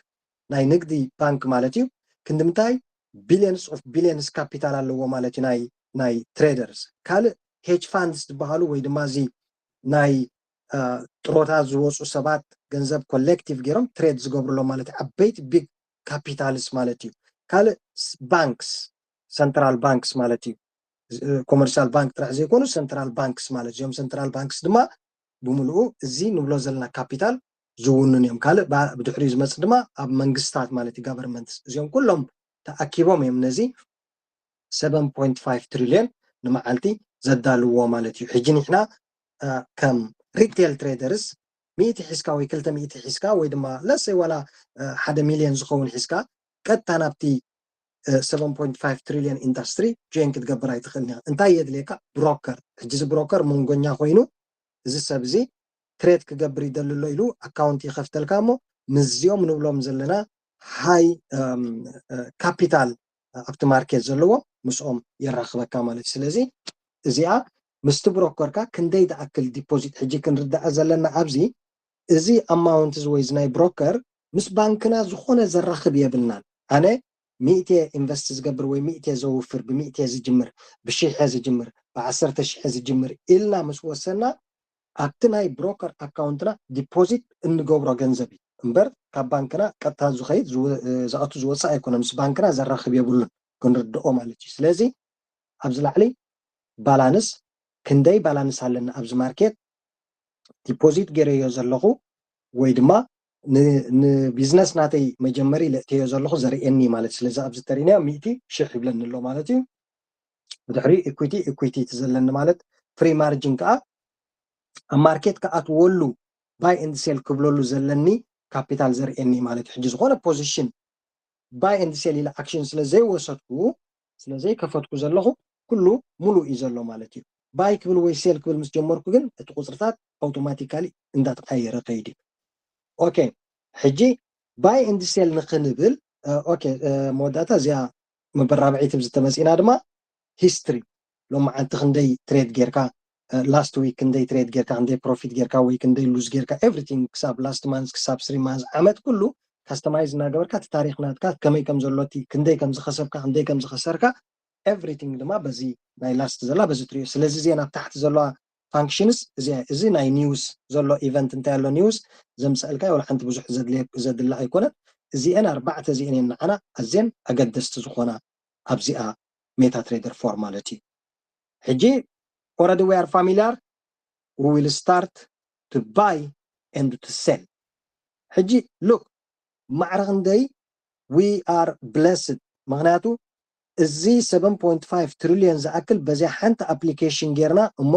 ናይ ንግዲ ባንክ ማለት እዩ፣ ክንዲ ምንታይ ቢልዮንስ ኦፍ ቢልዮንስ ካፒታል ኣለዎ ማለት እዩ፣ ናይ፣ ናይ ትሬደርስ። ካልእ ሄጅ ፋንድስ ዝበሃሉ ወይ ድማ እዚ ናይ ጥሮታ ዝወፁ ሰባት ገንዘብ ኮሌክቲቭ ገይሮም ትሬድ ዝገብሩሎም ማለት እዩ። ዓበይቲ ቢግ ካፒታልስ ማለት እዩ። ካልእ ባንክስ፣ ሰንትራል ባንክስ ማለት እዩ። ኮመርሻል ባንክ ጥራሕ ዘይኮኑ ሰንትራል ባንክስ ማለት እዮም። ሰንትራል ባንክስ ድማ ብምልኡ እዚ ንብሎ ዘለና ካፒታል ዝውንን እዮም። ካልእ ብድሕሪኡ ዝመፅእ ድማ ኣብ መንግስታት ማለት እዩ፣ ጋቨርንመንትስ፣ እዚኦም ኩሎም ተኣኪቦም እዮም ነዚ ሰቨን ፖይንት ፋይቭ ትሪልዮን ንመዓልቲ ዘዳልዎ ማለት እዩ። ሕጂ ንሕና ከም ሪቴል ትሬደርስ ሚእቲ ሒዝካ ወይ ክልተ ሚእቲ ሒዝካ ወይ ድማ ለሰይ ዋላ ሓደ ሚልዮን ዝኸውን ሒዝካ ቀጥታ ናብቲ ሰቨን ፖይንት ፋይቭ ትሪልዮን ኢንዱስትሪ ጆይን ክትገብር ኣይትኽእልን ኢኻ። እንታይ የድልየካ? ብሮከር። ሕጂ እዚ ብሮከር መንጎኛ ኮይኑ እዚ ሰብ እዚ ትሬድ ክገብር ይደሊ ኣሎ ኢሉ ኣካውንት ይኸፍተልካ እሞ ምስዚኦም ንብሎም ዘለና ሃይ ካፒታል ኣብቲ ማርኬት ዘለዎ ምስኦም የራኽበካ ማለት እዩ። ስለዚ እዚኣ ምስቲ ብሮከርካ ክንደይ ዝኣክል ዲፖዚት፣ ሕጂ ክንርዳእ ዘለና ኣብዚ እዚ ኣማውንት እዚ ወይ እዚ ናይ ብሮከር ምስ ባንክና ዝኾነ ዘራኽብ የብልናን። ኣነ ሚእቲ ኢንቨስት ዝገብር ወይ ሚእቲ ዘውፍር፣ ብሚእቲ ዝጅምር፣ ብሽሕ ዝጅምር፣ ብዓሰርተ ሽሕ ዝጅምር ኢልና ምስ ወሰና ኣብቲ ናይ ብሮከር ኣካውንትና ዲፖዚት እንገብሮ ገንዘብ እዩ እምበር ካብ ባንክና ቀጥታ ዝኸይድ ዝኣቱ ዝወፅእ ኣይኮነ። ምስ ባንክና ዘራኽብ የብሉን፣ ክንርድኦ ማለት እዩ። ስለዚ ኣብዚ ላዕሊ ባላንስ፣ ክንደይ ባላንስ ኣለና ኣብዚ ማርኬት ዲፖዚት ገይረዮ ዘለኹ ወይ ድማ ንቢዝነስ ናተይ መጀመሪ ለእተዮ ዘለኹ ዘርእየኒ ማለት። ስለዚ ኣብዚ ተሪእናዮ ሚእቲ ሽሕ ይብለኒ ኣሎ ማለት እዩ። ብድሕሪ ኢኩዊቲ፣ ኢኩዊቲ እቲ ዘለኒ ማለት ፍሪ ማርጅን ከዓ ኣብ ማርኬት ክኣትወሉ ባይ ኤንድ ሴል ክብለሉ ዘለኒ ካፒታል ዘርእየኒ ማለት እዩ። ሕጂ ዝኾነ ፖዚሽን ባይ ኤንድ ሴል ኢለ ኣክሽን ስለ ዘይወሰድኩ፣ ስለ ዘይከፈትኩ ዘለኹ ኩሉ ሙሉእ እዩ ዘሎ ማለት እዩ። ባይ ክብል ወይ ሴል ክብል ምስ ጀመርኩ ግን እቲ ቁፅርታት ኣውቶማቲካሊ እንዳተቀየረ ከይድ እዩ። ኦኬ፣ ሕጂ ባይ ኤንድ ሴል ንክንብል ኦኬ፣ መወዳእታ እዚኣ መበራብዒት ኣብዚ ተመፂና ድማ ሂስትሪ፣ ሎማዓንቲ ክንደይ ትሬድ ጌርካ፣ ላስት ዊክ ክንደይ ትሬድ ጌርካ፣ ክንደይ ፕሮፊት ጌርካ ወይ ክንደይ ሉዝ ጌርካ፣ ኤቭሪቲንግ ክሳብ ላስት ማንስ ክሳብ ስሪ ማንስ ዓመት ኩሉ ካስተማይዝ እናገበርካ እቲ ታሪክ ናትካ ከመይ ከም ዘሎ እቲ ክንደይ ከም ዝኸሰብካ ክንደይ ከም ዝኸሰርካ ኤቭሪቲንግ ድማ በዚ ናይ ላስት ዘላ በዚ ትሪኦ። ስለዚ እዚአን ኣብ ታሕቲ ዘለዋ ፋንክሽንስ እዚ እዚ ናይ ኒውስ ዘሎ ኢቨንት እንታይ ኣሎ ኒውስ ዘምፀእልካ ወላ ሓንቲ ብዙሕ ዘድለ ዘድላ ኣይኮነን። እዚአን ኣርባዕተ እዚአን እየን ንዓና ኣዝየን ኣገደስቲ ዝኾና ኣብዚኣ ሜታ ትሬደር ፎር ማለት እዩ። ሕጂ already we are familiar, we will start to buy and to sell። ሕጂ ሉክ ማዕረ ክንደይ we are blessed፣ ምክንያቱ እዚ ሰቨን ፖይንት ፋይቭ ትሪልዮን ዝኣክል በዚያ ሓንቲ ኣፕሊኬሽን ጌርና እሞ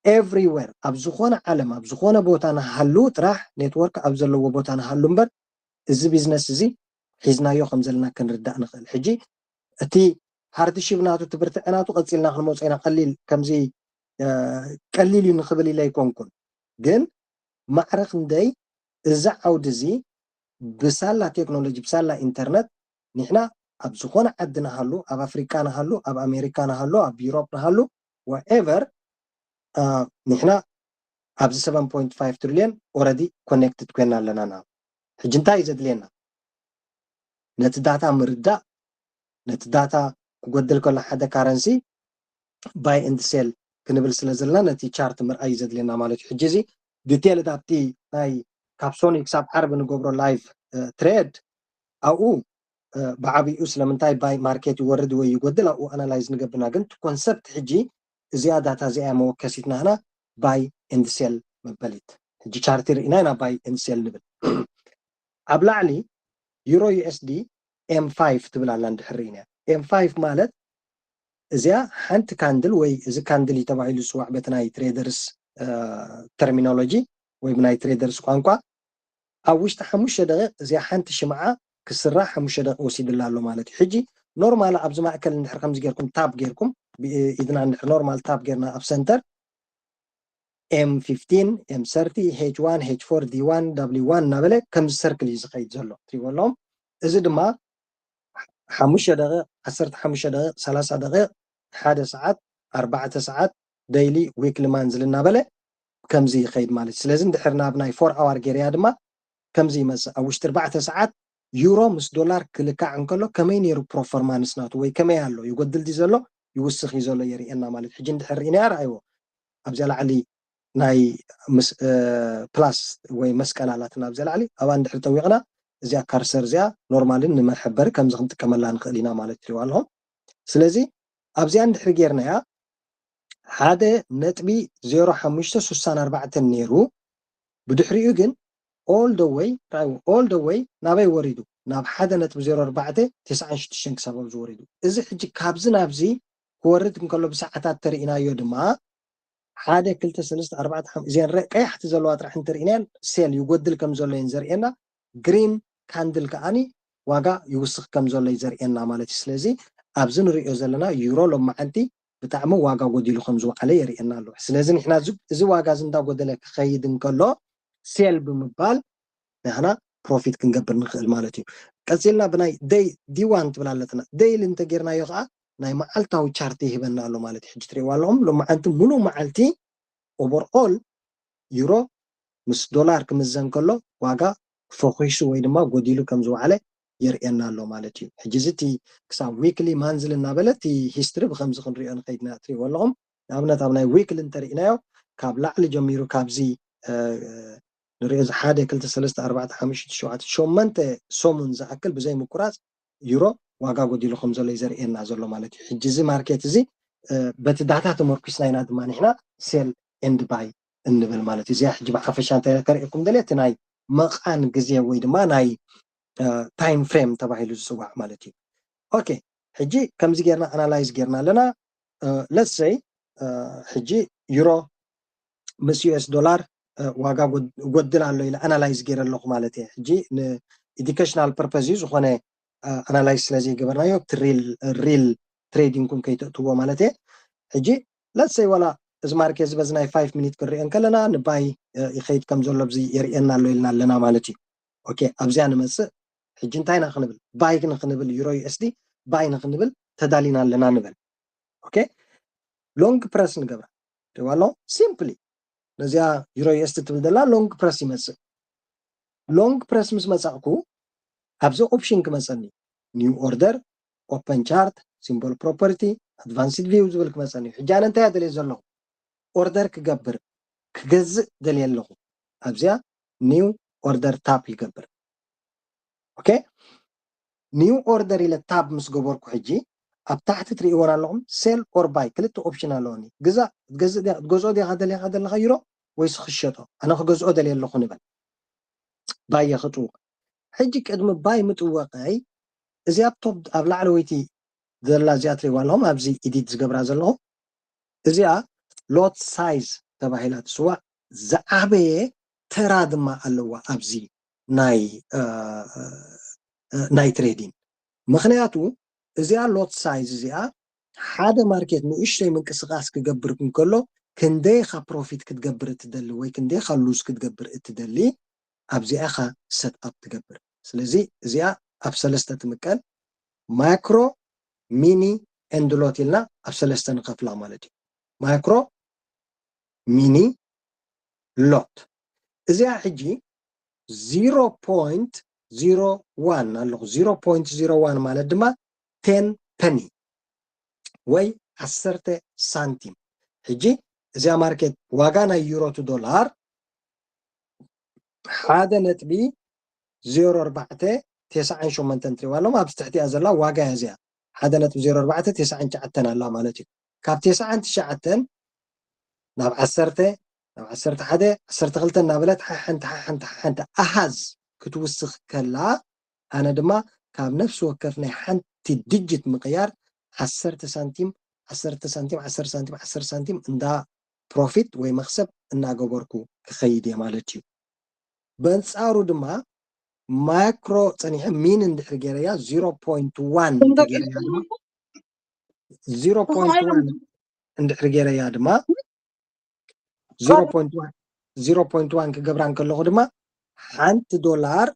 ኤቭሪዌር ኣብ ዝኾነ ዓለም ኣብ ዝኾነ ቦታ ንሃሉ ጥራሕ ኔትወርክ ኣብ ዘለዎ ቦታ ንሃሉ እምበር እዚ ቢዝነስ እዚ ሒዝናዮ ከም ዘለና ክንርዳእ ንኽእል። ሕጂ እቲ ሃርድሺፕ ናቱ ትብርትዐ ናቱ ቀፂልና ክንመፆ ኢና። ቀሊል ከምዚ ቀሊል እዩ ንኽብል ኢለ ኣይኮንኩን፣ ግን ማዕረ ክንደይ እዚ ዓውዲ እዚ ብሳላ ቴክኖሎጂ ብሳላ ኢንተርነት ንሕና ኣብ ዝኾነ ዓዲ ንሃሉ ኣብ ኣፍሪቃ ንሃሉ ኣብ ኣሜሪካ ንሃሉ ኣብ ዩሮፕ ንሃሉ whatever ንሕና ኣብዚ ሰቨን ፖይንት ፋይቭ ትሪልዮን already ኮኔክትድ ኮይና ኣለና። ናብ ሕጂ እንታይ እዩ ዘድልየና? ነቲ ዳታ ምርዳእ፣ ነቲ ዳታ ክጎድል ከሎ ሓደ ካረንሲ ባይ ኤንድ ሴል ክንብል ስለ ዘለና ነቲ ቻርት ምርኣይ እዩ ዘድልየና ማለት እዩ። ሕጂ እዚ ዲቴል ኣብቲ ናይ ካብ ሶኒ ክሳብ ዓርቢ ንገብሮ ላይቭ ትሬድ ኣብኡ ብዓብኡ ስለምንታይ ባይ ማርኬት ይወርድ ወይ ይጎድል ኣብኡ ኣናላይዝ ንገብና። ግን ኮንሰፕት ሕጂ እዚኣ ዳታ እዚኣ መወከሲት ናህና ባይ ኤንድ ሴል መበሊት። ሕጂ ቻርት ርኢና ኢና ባይ ኤንድ ሴል ንብል። ኣብ ላዕሊ ዩሮ ዩኤስዲ ኤም ፋይቭ ትብል ኣላ እንድሕር ርኢና ኤም ፋይቭ ማለት እዚኣ ሓንቲ ካንድል ወይ እዚ ካንድል እዩ ተባሂሉ ዝፅዋዕ በቲ ናይ ትሬደርስ ተርሚኖሎጂ ወይ ብናይ ትሬደርስ ቋንቋ ኣብ ውሽጢ ሓሙሽተ ደቂቕ እዚኣ ሓንቲ ሽምዓ ክስራሕ ሓሙሽተ ደቂቕ ወሲድላ ኣሎ ማለት እዩ። ሕጂ ኖርማል ኣብዚ ማእከል እንድሕር ከምዚ ጌርኩም ታብ ጌርኩም ኢድና እንድሕር ኖርማል ታብ ጌርና ኣብ ሰንተር ኤም ፊፍቲን ኤም ሰርቲ ኤች ዋን ኤች ፎር ዲ ዋን ዳብሊው ዋን እናበለ ከምዚ ሰርክል እዩ ዝኸይድ ዘሎ ትሪእዎ ኣለኹም። እዚ ድማ ሓሙሽተ ደቂቕ ዓሰርተ ሓሙሽተ ደቂቕ ሰላሳ ደቂቕ ሓደ ሰዓት ኣርባዕተ ሰዓት ደይሊ ዊክሊ ማንዝሊ እናበለ ከምዚ ይኸይድ ማለት እዩ። ስለዚ እንድሕር ናብ ናይ ፎር ኣዋር ጌርያ ድማ ከምዚ ይመፅእ ኣብ ውሽጢ ኣርባዕተ ሰዓት ዩሮ ምስ ዶላር ክልካዕ እንከሎ ከመይ ነይሩ ፕሮፎርማንስ ናቱ ወይ ከመይ ኣሎ ይጎድል ድዩ ዘሎ ይውስኽ እዩ ዘሎ የርእየና ማለት እዩ። ሕጂ እንድሕር ርኢናያ ረኣይዎ ኣብዚኣ ላዕሊ ናይ ምስ ፕላስ ወይ መስቀል ኣላትና ኣብዚ ላዕሊ ኣብኣ እንድሕር ጠዊቕና እዚኣ ካርሰር እዚኣ ኖርማልን ንመሐበሪ ከምዚ ክንጥቀመላ ንኽእል ኢና ማለት ትሪዋ ኣለኹም። ስለዚ ኣብዚኣ እንድሕር ጌርናያ ሓደ ነጥቢ ዜሮ ሓሙሽተ ስሳን ኣርባዕተን ነይሩ። ብድሕሪኡ ግን all the way all the way ናበይ ወሪዱ? ናብ ሓደ ነጥቢ ዜሮ ኣርባዕተ ተስዓን ሽዱሽተን ክሳብ ኣብዚ ወሪዱ። እዚ ሕጂ ካብዚ ናብዚ ክወርድ እንከሎ ብሰዓታት ተርኢናዮ ድማ ሓደ ክልተ ሰለስተ ኣርባዕተ ሓም እዚአን ቀያሕቲ ዘለዋ ጥራሕ እንተርኢናየን ሴል ይጎድል ከም ዘሎ እየን ዘርእየና። ግሪን ካንድል ከዓኒ ዋጋ ይውስኽ ከም ዘሎ እዩ ዘርእየና ማለት እዩ። ስለዚ ኣብዚ ንሪኦ ዘለና ዩሮ ሎማዓንቲ ብጣዕሚ ዋጋ ጎዲሉ ከም ዝወዓለ የርእየና ኣሎ። ስለዚ ንሕና እዚ ዋጋ እዚ እንዳጎደለ ክኸይድ እንከሎ ሴል ብምባል ንሕና ፕሮፊት ክንገብር ንኽእል ማለት እዩ። ቀፂልና ብናይ ደይ ዲዋን ትብል ኣለትና። ደይሊ እንተጌርናዮ ከዓ ናይ መዓልታዊ ቻርት ይህበና ኣሎ ማለት እዩ። ሕጂ ትሪእዋ ኣለኹም ሎማዓንቲ ሙሉእ መዓልቲ ኦቨርኦል ዩሮ ምስ ዶላር ክምዘን ከሎ ዋጋ ፈኺሱ ወይ ድማ ጎዲሉ ከም ዝወዓለ የርእየና ኣሎ ማለት እዩ። ሕጂ እዚ እቲ ክሳብ ዊክሊ ማንዝሊ እናበለ እቲ ሂስትሪ ብከምዚ ክንሪኦ ንኸይድና ትሪእዎ ኣለኹም። ንኣብነት ኣብ ናይ ዊክሊ እንተርኢናዮ ካብ ላዕሊ ጀሚሩ ካብዚ ንሪኦ እዚ ሓደ ክልተ ሰለስተ ኣርባዕተ ሓሙሽተ ሸውዓተ ሸመንተ ሰሙን ዝኣክል ብዘይ ምቁራፅ ዩሮ ዋጋ ጎዲሉ ከም ዘሎ እዩ ዘርእየና ዘሎ ማለት እዩ። ሕጂ እዚ ማርኬት እዚ በቲ ዳታ ተመርኩስና ኢና ድማ ንሕና ሴል ኤንድ ባይ እንብል ማለት እዩ። እዚኣ ሕጂ ብሓፈሻ እንታይ ከርእየኩም ደልየ እቲ ናይ መቓን ግዜ ወይ ድማ ናይ ታይም ፍሬም ተባሂሉ ዝፅዋዕ ማለት እዩ። ኦኬ ሕጂ ከምዚ ጌርና ኣናላይዝ ጌርና ኣለና። ለትስ ሰይ ሕጂ ዩሮ ምስ ዩኤስ ዶላር ዋጋ ጎድል ኣሎ ኢለ ኣናላይዝ ገይረ ኣለኹ ማለት እየ። ሕጂ ንኤዱኬሽናል ፐርፐዝ እዩ ዝኾነ ኣናላይዝ ስለ ዘይገበርናዮ ሪል ትሬዲንግኩም ከይተእትዎ ማለት እየ። ሕጂ ለትስ ሰይ ዋላ እዚ ማርኬት እዚ በዚ ናይ ፋይቭ ሚኒት ክንሪኦ እንከለና ንባይ ይኸይድ ከም ዘሎ ብዚ የርእየና ኣሎ ኢልና ኣለና ማለት እዩ። ኦኬ ኣብዚኣ ንመፅእ። ሕጂ እንታይ ኢና ክንብል ባይ ንክንብል ዩሮ ዩኤስዲ ባይ ንክንብል ተዳሊና ኣለና ንበል። ኦኬ ሎንግ ፕረስ ንገብራ ደዋሎ ሲምፕሊ ነዚኣ ዩሮ ዩኤስዲ ትብል ዘላ ሎንግ ፕረስ ይመፅእ። ሎንግ ፕረስ ምስ መፃእኩ ኣብዚ ኦፕሽን ክመፀኒ ኒው ኦርደር ኦፐን ቻርት ሲምቦል ፕሮፐርቲ ኣድቫንስድ ቪው ዝብል ክመፀኒ። ሕጂ ኣነ እንታይ እየ ደልየ ዘለኹ ኦርደር ክገብር ክገዝእ ደልየ ኣለኹ። ኣብዚኣ ኒው ኦርደር ታፕ ይገብር። ኦኬ ኒው ኦርደር ኢለ ታብ ምስ ገበርኩ ሕጂ ኣብ ታሕቲ ትርእይዎን ኣለኹም ሴል ኦር ባይ ክልተ ኦፕሽን ኣለወኒ። ግዛእ ትገዝእ ዲኻ ትገዝኦ ዲኻ ደሊኻ ዘለኻ ዩሮ ወይስ ክሸጦ? ኣነ ክገዝኦ ደልየ ኣለኹ ንበል። ባየ ክጥውቕ ሕጂ ቅድሚ ባይ ምጥወቐይ እዚኣ ቶብ ኣብ ላዕለወይቲ ዘላ እዚኣ ትርእይዋ ኣለኹም ኣብዚ ኢዲት ዝገብራ ዘለኹ እዚኣ ሎት ሳይዝ ተባሂላ ትስዋዕ ዝዓበየ ተራ ድማ ኣለዋ ኣብዚ ናይ ናይ ትሬዲንግ። ምክንያቱ እዚኣ ሎት ሳይዝ እዚኣ ሓደ ማርኬት ንእሽተይ ምንቅስቃስ ክገብር እንከሎ ክንደይ ኢኻ ፕሮፊት ክትገብር እትደሊ ወይ ክንደይ ኢኻ ሉዝ ክትገብር እትደሊ ኣብዚኣ ኢኻ ሰት ኣፕ ትገብር። ስለዚ እዚኣ ኣብ ሰለስተ ትምቀል ማክሮ ሚኒ ኤንድ ሎት ኢልና ኣብ ሰለስተ ንኸፍላ ማለት እዩ። ማክሮ ሚኒ ሎት እዚኣ ሕጂ ዜሮ ፖይንት ዜሮ ዋን ኣለኹ። ዜሮ ፖይንት ዜሮ ዋን ማለት ድማ ቴን ፐኒ ወይ ዓሰርተ ሳንቲም። ሕጂ እዚኣ ማርኬት ዋጋ ናይ ዩሮ ቱ ዶላር ሓደ ነጥቢ ዜሮ ኣርባዕተ ተስዓን ሸሞንተን ትሪዋ ኣለኹም ኣብዚ ትሕቲኣ ዘላ ዋጋ እያ እዚኣ ሓደ ነጥቢ ዜሮ ኣርባዕተ ተስዓን ትሽዓተን ኣላ ማለት እዩ። ካብ ተስዓን ትሽዓተን ናብ ዓሰርተ ናብ ዓሰርተ ሓደ ዓሰርተ ክልተ እናበለት ሓሓንቲ ሓሓንቲ ሓሓንቲ ኣሃዝ ክትውስኽ ከላ ኣነ ድማ ካብ ነፍሲ ወከፍ ናይ ሓንቲ ድጅት ምቕያር ዓሰርተ ሳንቲም ዓሰርተ ሳንቲም ዓሰርተ ሳንቲም ዓሰርተ ሳንቲም እንዳ ፕሮፊት ወይ መኽሰብ እናገበርኩ ክኸይድ እየ ማለት እዩ። በንፃሩ ድማ ማክሮ ፀኒሐ ሚን እንድሕር ገይረያ ዜሮ ፖይንት ዋን እንድሕር ገይረያ ድማ ዜሮ ፖይንት ዋን ክገብራ እንከለኹ ድማ ሓንቲ ዶላር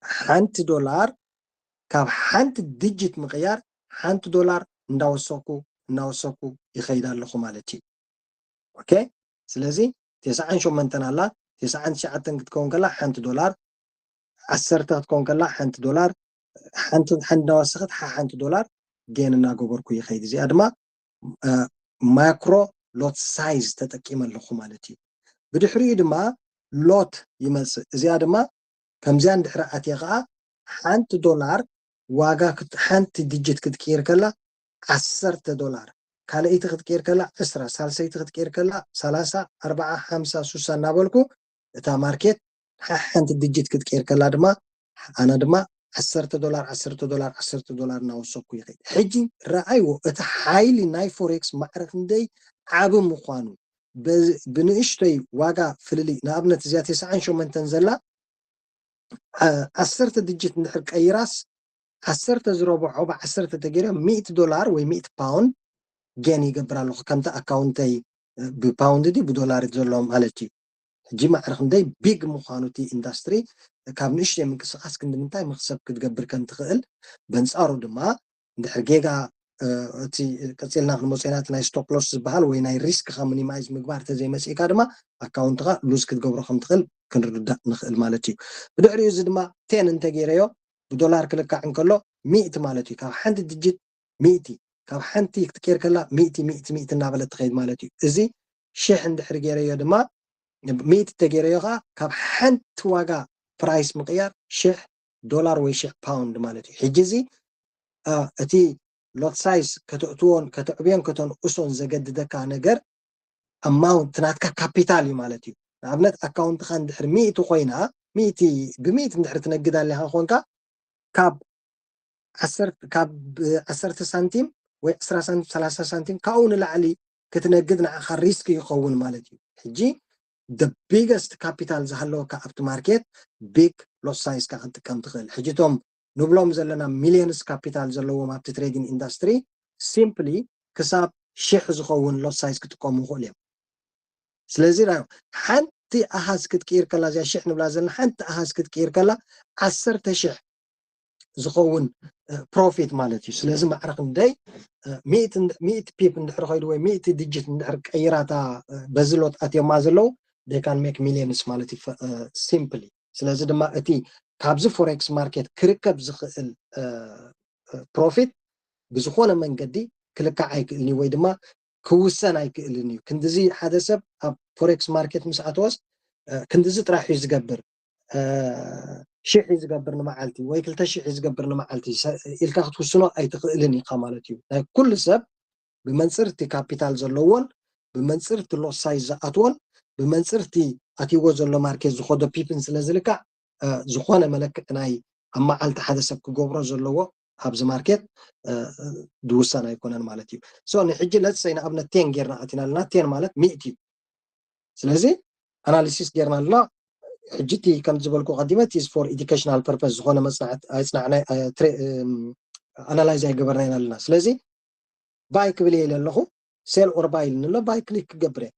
ሓንቲ ዶላር ካብ ሓንቲ ድጅት ምቕያር ሓንቲ ዶላር እንዳወሰኩ እናወሰኩ ይኸይድ ኣለኹ ማለት እዩ። ኦኬ ስለዚ ተስዓን ሸሞንተን ኣላ ተስዓን ትሽዓተን ክትከውን ከላ ሓንቲ ዶላር ዓሰርተ ክትከውን ከላ ሓንቲ ዶላር ሓንቲ ሓንቲ እናወሰኸት ሓንቲ ዶላር ጌን እናገበርኩ ይኸይድ። እዚኣ ድማ ማክሮ lot size ተጠቂመ ኣለኹ ማለት እዩ። ብድሕሪኡ ድማ lot ይመፅእ። እዚኣ ድማ ከምዚኣ እንድሕር ኣትየ ከዓ ሓንቲ ዶላር ዋጋ ሓንቲ ዲጂት ክትቅይር ከላ ዓሰርተ ዶላር፣ ካልኣይቲ ክትቅይር ከላ ዕስራ፣ ሳልሰይቲ ክትቅይር ከላ ሰላሳ፣ ኣርባዓ፣ ሓምሳ፣ ሱሳ እናበልኩ እታ ማርኬት ሓንቲ ዲጂት ክትቅይር ከላ ድማ ኣነ ድማ ዓሰርተ ዶላር ዓሰርተ ዶላር ዓሰርተ ዶላር እናወሰኩ ይኸይድ። ሕጂ ረኣይዎ እቲ ሓይሊ ናይ ፎሬክስ ማዕረ ክንደይ ዓቢ ምዃኑ። ብንእሽተይ ዋጋ ፍልልይ ንኣብነት እዚኣ ተስዓን ሸሞንተን ዘላ ዓሰርተ ዲጂት እንድሕር ቀይራስ ዓሰርተ ዝረብሖ ብዓሰርተ ተገይረ ሚእቲ ዶላር ወይ ሚእቲ ፓውንድ ጌን ይገብር ኣለኹ። ከምቲ ኣካውንተይ ብፓውንድ ድዩ ብዶላር ዘሎ ማለት እዩ። ሕጂ ማዕረ ክንደይ ቢግ ምዃኑ እቲ ኢንዳስትሪ ካብ ንእሽተይ ምንቅስቃስ ክንዲ ምንታይ መክሰብ ክትገብር ከም ትኽእል በንጻሩ ድማ እንድሕር ጌጋ እቲ ቀፂልና ክንመፅኦ ኢና እቲ ናይ ስቶፕ ሎስ ዝበሃል ወይ ናይ ሪስክካ ሚኒማይዝ ምግባር ተዘይመፅእካ ድማ ኣካውንትካ ሉዝ ክትገብሮ ከም ትኽእል ክንርዳእ ንኽእል ማለት እዩ። ብድሕሪኡ እዚ ድማ ቴን እንተገይረዮ ብዶላር ክልካዕ እንከሎ ሚእቲ ማለት እዩ። ካብ ሓንቲ ድጅት ሚእቲ ካብ ሓንቲ ክትቀይር ከላ ሚእቲ ሚእቲ ሚእቲ እናበለት ትኸይድ ማለት እዩ። እዚ ሽሕ እንድሕር ገይረዮ ድማ ሚእቲ ተገይረዮ ከዓ ካብ ሓንቲ ዋጋ ፕራይስ ምቅያር ሽሕ ዶላር ወይ ሽሕ ፓውንድ ማለት እዩ። ሕጂ እዚ እቲ ሎት ሳይዝ ከተእትዎን ከተዕብዮን ከተንእሶን ዘገድደካ ነገር ኣማውንት ናትካ ካፒታል እዩ ማለት እዩ። ንኣብነት ኣካውንትካ እንድሕር ሚእቲ ኮይና ሚእቲ ብሚእቲ እንድሕር ትነግድ ኣለካ ኮንካ ካብ ዓሰርተ ካብ ዓሰርተ ሳንቲም ወይ ዕስራ ሳንቲም ሰላሳ ሳንቲም ካብኡ ንላዕሊ ክትነግድ ንዓኻ ሪስክ ይኸውን ማለት እዩ። ሕጂ the biggest ካፒታል ዝሃለወካ ኣብቲ ማርኬት ቢግ ሎት ሳይዝ ካ ክትጥቀም ትኽእል። ሕጂ እቶም ንብሎም ዘለና ሚሊየንስ ካፒታል ዘለዎም ኣብቲ ትሬዲንግ ኢንዳስትሪ ሲምፕሊ ክሳብ ሽሕ ዝኸውን ሎት ሳይዝ ክጥቀሙ ይኽእሉ እዮም። ስለዚ ሓንቲ ኣሃዝ ክትቅይር ከላ እዚኣ ሽሕ ንብላ ዘለና ሓንቲ ኣሃዝ ክትቅይር ከላ ዓሰርተ ሽሕ ዝኸውን ፕሮፊት ማለት እዩ። ስለዚ ማዕረ ክንደይ ሚእቲ ፒፕ እንድሕር ከይዱ ወይ ሚእቲ ዲጂት እንድሕር ቀይራታ በዚ ሎት ኣትዮማ ዘለዉ they can make millions ማለት እዩ ሲምፕሊ። ስለዚ ድማ እቲ ካብዚ ፎሬክስ ማርኬት ክርከብ ዝኽእል ፕሮፊት ብዝኾነ መንገዲ ክልካዕ ኣይክእልን እዩ ወይ ድማ ክውሰን ኣይክእልን እዩ። ክንድዚ ሓደ ሰብ ኣብ ፎሬክስ ማርኬት ምስ ኣተወስ ክንድዚ ጥራሕ እዩ ዝገብር፣ ሽሕ እዩ ዝገብር ንመዓልቲ ወይ ክልተ ሽሕ እዩ ዝገብር ንመዓልቲ ኢልካ ክትውስኖ ኣይትኽእልን ኢኻ ማለት እዩ። ናይ ኩሉ ሰብ ብመንፅር እቲ ካፒታል ዘለዎን ብመንፅር እቲ ሎት ሳይዝ ዝኣትዎን ብመንፅር እቲ ኣትይዎ ዘሎ ማርኬት ዝኸዶ ፒፕን ስለ ዝልካዕ ዝኾነ መለክዒ ናይ ኣብ መዓልቲ ሓደ ሰብ ክገብሮ ዘለዎ ኣብዚ ማርኬት ዝውሰን ኣይኮነን ማለት እዩ። ሶ ንሕጂ ለትሰይ ንኣብነት ቴን ጌርና ኣቲና ኣለና። ቴን ማለት ሚእቲ እዩ። ስለዚ ኣናሊሲስ ጌርና ኣለና። ሕጂ እቲ ከም ዝበልኩ ቀዲመ እቲ for educational purpose ዝኾነ መፅናዕቲ ኣይፅናዕናይ ኣናላይዝ ኣይገበርናይን ኣለና። ስለዚ ባይ ክብል እየ ኢለ ኣለኹ። ሴል ኦር ባይ ኢልኒ ኣሎ። ባይ ክሊክ ክገብር እየ።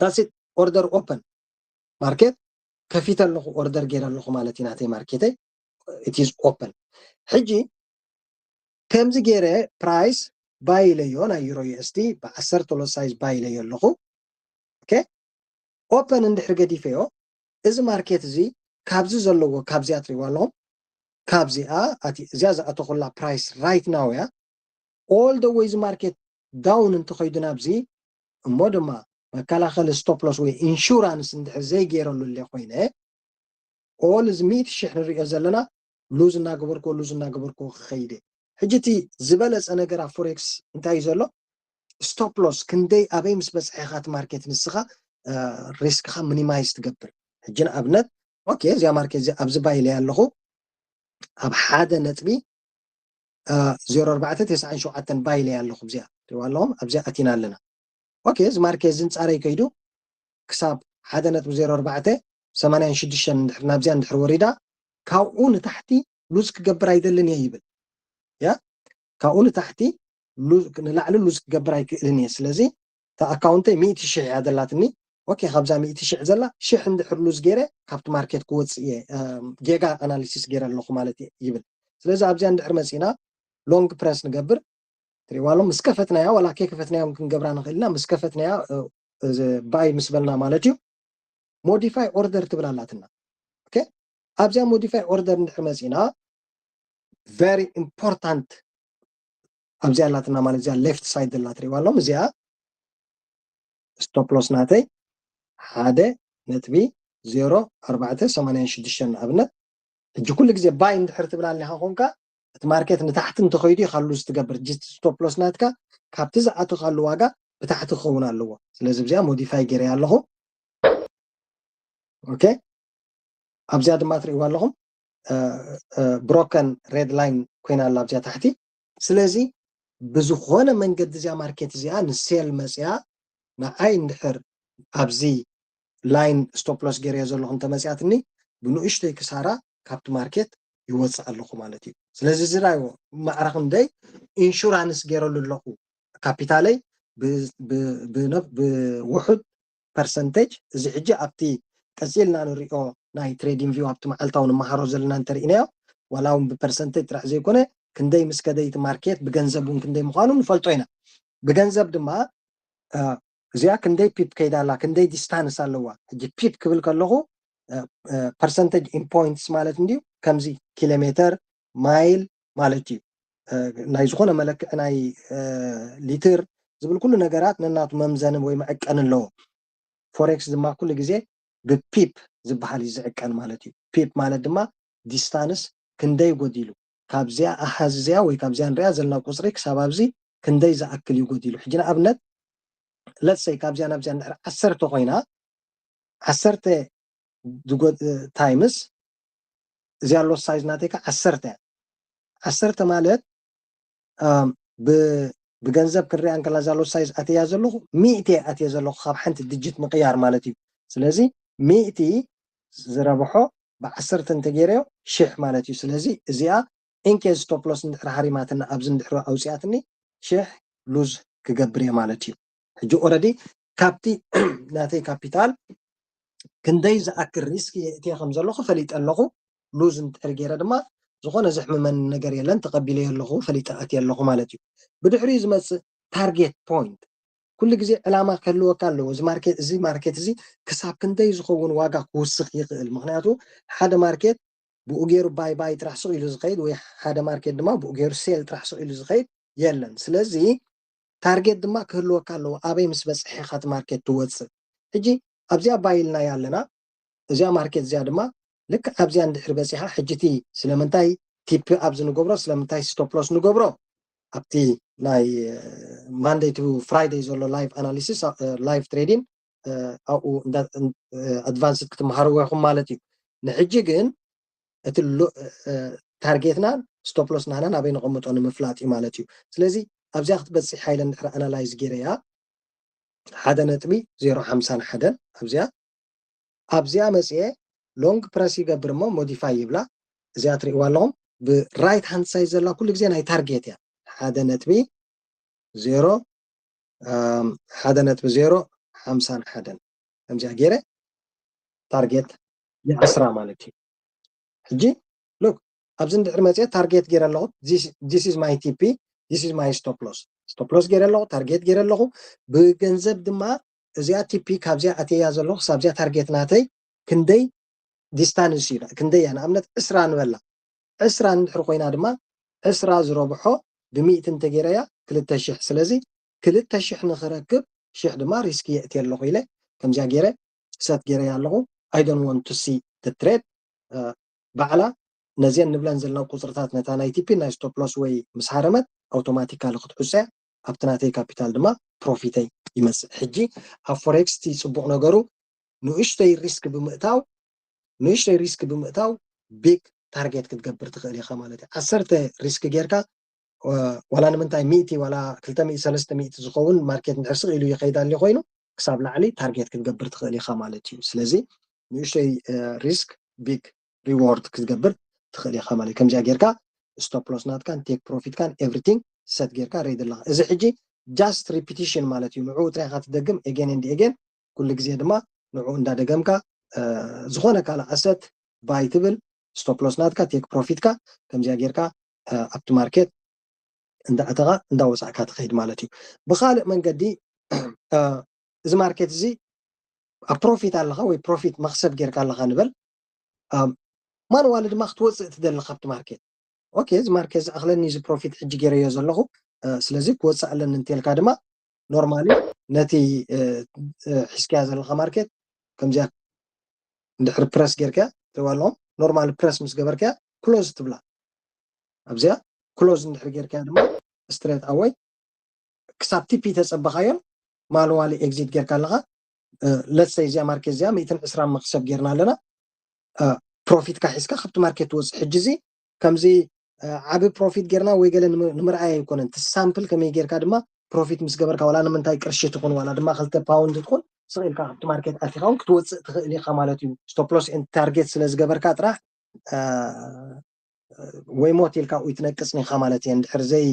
ዳትስ ኢት። ኦርደር ኦፐን ማርኬት ከፊተ ኣለኹ፣ ኦርደር ገይረ ኣለኹ ማለት እዩ። ናተይ ማርኬተይ it is open። ሕጂ ከምዚ ገይረ ፕራይስ ባይ ኢለዮ ናይ ዩሮ ዩ ኤስ ዲ ብዓሰርተ ሎት ሳይዝ ባይ ኢለዮ ኣለኹ። ኦኬ ኦፐን እንድሕር ገዲፈዮ እዚ ማርኬት እዚ ካብዚ ዘለዎ ካብዚኣ ትሪእዋ ኣለኹም ካብዚኣ እዚኣ ዝኣተኹላ ፕራይስ right now እያ። All the way እዚ ማርኬት ዳውን እንተኸይዱ ናብዚ እሞ ድማ መከላኸሊ ስቶፕ ሎስ ወይ ኢንሹራንስ እንድሕር ዘይገይረሉ እለ ኮይነ all እዚ ሚእቲ ሽሕ ንሪኦ ዘለና ሉዝ እናገበርክዎ ሉዝ እናገበርክዎ ክኸይድ እየ። ሕጂ እቲ ዝበለፀ ነገር ኣብ ፎሬክስ እንታይ እዩ ዘሎ? ስቶፕ ሎስ ክንደይ ኣበይ ምስ በፅሐ ኢኻ እቲ ማርኬት ንስኻ ሪስክኻ ሚኒማይዝ ትገብር። ሕጂ ንኣብነት ኦኬ እዚኣ ማርኬት እዚ ኣብዚ ባይ ኢለያ ኣለኹ ኣብ ሓደ ነጥቢ ዜሮ ኣርባዕተ ተስዓን ሸውዓተን ባይ ኢለያ ኣለኹ እዚኣ ትሪእዋ ኣለኹም ኣብዚኣ ኣቲና ኣለና። ኦኬ እዚ ማርኬት እዚ ንፃረይ ከይዱ ክሳብ ሓደ ነጥቢ ዜሮ ኣርባዕተ ሰማንያን ሽዱሽተን እንድሕር ናብዚኣ እንድሕር ወሪዳ ካብኡ ንታሕቲ ሉዝ ክገብር ኣይደልን እየ ይብል። ያ ካብኡ ንታሕቲ ንላዕሊ ሉዝ ክገብር ኣይክእልን እየ። ስለዚ እታ ኣካውንተይ ሚእቲ ሽሕ እያ ዘላትኒ። ኦኬ ካብዛ ሚእቲ ሽሕ ዘላ ሽሕ እንድሕር ሉዝ ገይረ ካብቲ ማርኬት ክወፅእ እየ ጌጋ ኣናሊሲስ ገይረ ኣለኹ ማለት እየ ይብል። ስለዚ ኣብዚኣ እንድሕር መፂና ሎንግ ፕረስ ንገብር ትሪእዋ ኣሎ ምስ ከፈትናያ ዋላ ከይከፈትናያ እውን ክንገብራ ንኽእል ኢና። ምስ ከፈትናያ ባይ ምስ በልና ማለት እዩ ሞዲፋይ ኦርደር ትብል ኣላትና። ኦኬ ኣብዚኣ ሞዲፋይ ኦርደር እንድሕር መፂና very important ኣብዚኣ ኣላትና ማለት እዚኣ ሌፍት ሳይድ ዘላ ትሪእዋ ኣሎም እዚኣ stop loss ናተይ ሓደ ነጥቢ ዜሮ ኣርባዕተ ሰማንያን ሽዱሽተ ንኣብነት። ሕጂ ኩሉ ግዜ buy እንድሕር ትብል ኣለኻ ኮንካ፣ እቲ ማርኬት ንታሕቲ እንተኸይዱ ኢኻ lose ትገብር። ሕጂ stop loss ናትካ ካብቲ ዝኣተኻሉ ዋጋ ብታሕቲ ክኸውን ኣለዎ። ስለዚ እዚኣ modify ገይረያ ኣለኹ። ኦኬ፣ ኣብዚኣ ድማ ትርእይዋ ኣለኹም፣ broken red line ኮይና ኣላ ኣብዚኣ ታሕቲ። ስለዚ ብዝኾነ መንገዲ እዚኣ ማርኬት እዚኣ ንሴል መፅያ ንዓይ እንድሕር ኣብዚ line stop loss ገይረዮ ዘለኹ እንተመፅያትኒ፣ ብንኡሽተይ ክሳራ ካብቲ ማርኬት ይወፅእ ኣለኹ ማለት እዩ። ስለዚ ዝራይዎ ማዕረ ክንደይ ኢንሹራንስ ገይረሉ ኣለኹ ካፒታለይ ብውሑድ percentage። እዚ ሕጂ ኣብቲ ቀፂልና ንሪኦ ናይ trading view ኣብቲ መዓልታዊ ንመሃሮ ዘለና እንተርኢናዮ፣ ዋላ እውን ብ percentage ጥራሕ ዘይኮነ፣ ክንደይ ምስ ከደይቲ ማርኬት ብገንዘብ እውን ክንደይ ምዃኑ ንፈልጦ ኢና። ብገንዘብ ድማ እዚኣ ክንደይ ፒፕ ከይዳ ኣላ፣ ክንደይ distance ኣለዋ። ሕጂ ፒፕ ክብል ከለኹ percentage in points ማለት እንድዩ። ከምዚ ኪሎ ሜተር፣ ማይል ማለት እዩ። ናይ ዝኾነ መለክዒ ናይ ሊትር ዝብል ኩሉ ነገራት ነናቱ መምዘኒ ወይ መዐቀኒ ኣለዎ። ፎሬክስ ድማ ኩሉ ግዜ ብፒፕ ዝበሃል እዩ ዝዕቀን ማለት እዩ። ፒፕ ማለት ድማ distance ክንደይ ጎዲሉ፣ ካብዚኣ ኣሃዝ እዚኣ ወይ ካብዚኣ ንሪኣ ዘለና ቁፅሪ ክሳብ ኣብዚ ክንደይ ዝኣክል እዩ ጎዲሉ። ሕጂ ንኣብነት let's say ካብዚኣ ናብዚኣ እንድሕር ዓሰርተ ኮይና፣ ዓሰርተ times እዚኣ lot size ናተይ ከ ዓሰርተ እያ። ዓሰርተ ማለት ብገንዘብ ክንሪኣ እንከላ እዛ lot size ኣትያ ዘለኹ ሚእቲ ኣትየ ዘለኹ ካብ ሓንቲ digit ምቕያር ማለት እዩ። ስለዚ ሚእቲ ዝረብሖ ብዓሰርተ እንተገይረዮ ሽሕ ማለት እዩ። ስለዚ እዚኣ in case stop loss እንድሕር ሃሪማትና ኣብዚ እንድሕር ኣውፅኣትኒ ሽሕ lose ክገብር እየ ማለት እዩ። ሕጂ already ካብቲ ናተይ ካፒታል ክንደይ ዝኣክል ሪስክ የእትየ ከም ዘለኹ ፈሊጠ ኣለኹ። lose እንድሕር ገይረ ድማ ዝኾነ ዘሕምመኒ ነገር የለን፣ ተቐቢለዮ ኣለኹ፣ ፈሊጠ ኣትየ ኣለኹ ማለት እዩ። ብድሕሪኡ ዝመፅእ target point ኩሉ ግዜ ዕላማ ክህልወካ ኣለዎ። እዚ ማርኬት እዚ ማርኬት እዚ ክሳብ ክንደይ ዝኸውን ዋጋ ክውስኽ ይኽእል? ምክንያቱ ሓደ ማርኬት ብኡ ገይሩ ባይ ባይ ጥራሕ ስቕ ኢሉ ዝኸይድ ወይ ሓደ ማርኬት ድማ ብኡ ገይሩ ሴል ጥራሕ ስቕ ኢሉ ዝኸይድ የለን። ስለዚ ታርጌት ድማ ክህልወካ ኣለዎ። ኣበይ ምስ በፅሐ ኢኻ እቲ ማርኬት ትወፅእ? ሕጂ ኣብዚኣ ባይ ኢልናያ ኣለና። እዚኣ ማርኬት እዚኣ ድማ ልክዕ ኣብዚኣ እንድሕር በፂሓ ሕጂ እቲ ስለምንታይ ቲፕ ኣብዚ ንገብሮ ስለምንታይ ስቶፕ ሎስ ንገብሮ ኣብቲ ናይ ማንደይ ቱ ፍራይደይ ዘሎ ላይቭ ኣናሊሲስ ላይቭ ትሬዲንግ ኣብኡ ኣድቫንስድ ክትመሃርዎ ኢኹም ማለት እዩ። ንሕጂ ግን እቲ ታርጌትናን ስቶፕ ሎስ ናህናን ኣበይ ነቐምጦ ንምፍላጥ እዩ ማለት እዩ። ስለዚ ኣብዚኣ ክትበፅሕ ሓይለ እንድሕር ኣናላይዝ ገይረያ ሓደ ነጥቢ ዜሮ ሓምሳን ሓደን ኣብዚኣ ኣብዚኣ መፅኤ ሎንግ ፕረስ ይገብር እሞ ሞዲፋይ ይብላ። እዚኣ ትርእይዋ ኣለኹም ብራይት ሃንድ ሳይድ ዘላ ኩሉ ግዜ ናይ ታርጌት እያ። ሓደ ነጥቢ ዜሮ ሓደ ነጥቢ ዜሮ ሓምሳን ሓደን ከምዚኣ ገይረ ታርጌት የዕስራ ማለት እዩ። ሕጂ ሉክ ኣብዚ እንድሕር መፅኤ ታርጌት ገይረ ኣለኹ። This is my T P, this is my stop loss, stop loss ገይረ ኣለኹ፣ ታርጌት ገይረ ኣለኹ። ብገንዘብ ድማ እዚኣ ቲፒ ካብዚኣ ኣትያ ዘለኹ ክሳብ እዚኣ ታርጌት ናተይ ክንደይ ዲስታንስ እዩ ክንደይ እያ ንኣብነት ዕስራ ንበላ ዕስራ እንድሕር ኮይና ድማ ዕስራ ዝረብሖ ብሚእቲ እንተገይረያ ክልተ ሽሕ ስለዚ ክልተ ሽሕ ንክረክብ ሽሕ ድማ ሪስክ የእትየ ኣለኹ ኢለ ከምዚኣ ገይረ ሰት ገይረያ ኣለኹ። I don't want to see the trade ባዕላ ነዚአን ንብለን ዘለና ቁፅርታት ነታ ናይ ቲፒ ናይ ስቶፕ ሎስ ወይ ምስ ሃረመት ኣውቶማቲካሊ ክትሕሶ እያ ኣብቲ ናተይ ካፒታል ድማ ፕሮፊተይ ይመፅእ። ሕጂ ኣብ ፎሬክስ እቲ ፅቡቕ ነገሩ ንእሽተይ ሪስክ ብምእታው ንእሽተይ ሪስክ ብምእታው ቢግ ታርጌት ክትገብር ትኽእል ኢኻ ማለት እዩ። ዓሰርተ ሪስክ ጌርካ ዋላ ንምንታይ ሚእቲ ዋላ ክልተ ሚእቲ ሰለስተ ሚእቲ ዝኸውን ማርኬት እንድሕር ስቕ ኢሉ ይኸይድ ኣልዩ ኮይኑ ክሳብ ላዕሊ ታርጌት ክትገብር ትኽእል ኢኻ ማለት እዩ። ስለዚ ንእሽተይ ሪስክ ቢግ ሪዎርድ ክትገብር ትኽእል ኢኻ ማለት እዩ። ከምዚኣ ጌርካ ስቶፕ ሎስ ናትካን ቴክ ፕሮፊትካን ኤቭሪቲንግ ሰት ጌርካ ሬዲ ኣለኻ። እዚ ሕጂ ጃስት ሪፒቲሽን ማለት እዩ። ንዕኡ ጥራይ ኢኻ ትደግም ኤጌን ኤንድ ኤጌን ኩሉ ግዜ ድማ ንዕኡ እንዳደገምካ ዝኾነ ካልእ ኣሰት ባይ ትብል ስቶፕ ሎስ ናትካ ቴክ ፕሮፊትካ ከምዚኣ ጌርካ ኣብቲ ማርኬት እንዳኣተኻ እንዳወፃእካ ትኸይድ ማለት እዩ። ብካልእ መንገዲ እዚ ማርኬት እዚ ኣብ ፕሮፊት ኣለኻ ወይ ፕሮፊት መክሰብ ጌርካ ኣለኻ ንበል ማንዋሊ ድማ ክትወፅእ ትደሊ ካብቲ ማርኬት ኦኬ እዚ ማርኬት ዝኣኽለኒ እዚ ፕሮፊት ሕጂ ገይረዮ ዘለኹ ስለዚ ክወፅእ ኣለኒ እንተልካ ድማ ኖርማሊ ነቲ ሒዝካያ ዘለካ ማርኬት ከምዚኣ እንድሕር ፕረስ ጌርካ ትሪዋ ኣለኹም። ኖርማል ፕረስ ምስ ገበርካ ክሎዝ ትብላ። ኣብዚኣ ክሎዝ እንድሕር ጌርካ ድማ ስትሬት ኣወይ ክሳብ ቲፒ ተጸበኻዮን ማኑዋሊ ኤግዚት ጌርካ ኣለኻ። ለትሰይ እዚኣ ማርኬት እዚኣ ሚእትን ዕስራን መክሰብ ጌርና ኣለና። ፕሮፊትካ ሒዝካ ካብቲ ማርኬት ትወፅእ። ሕጂ እዚ ከምዚ ዓቢ ፕሮፊት ጌርና ወይ ገለ ንምርኣይ ኣይኮነን። እቲ ሳምፕል ከመይ ጌርካ ድማ ፕሮፊት ምስ ገበርካ ዋላ ንምንታይ ቅርሺ ትኹን ዋላ ድማ ክልተ ፓውንድ ትኹን ስቕ ኢልካ ካብቲ ማርኬት ኣቲኻ እውን ክትወፅእ ትኽእል ኢኻ ማለት እዩ። ስቶፕ ሎስ ኤንድ ታርጌት ስለ ዝገበርካ ጥራሕ ወይ ሞት ኢልካ ወይ ትነቅፅን ኢኻ ማለት እየ። እንድሕር ዘይ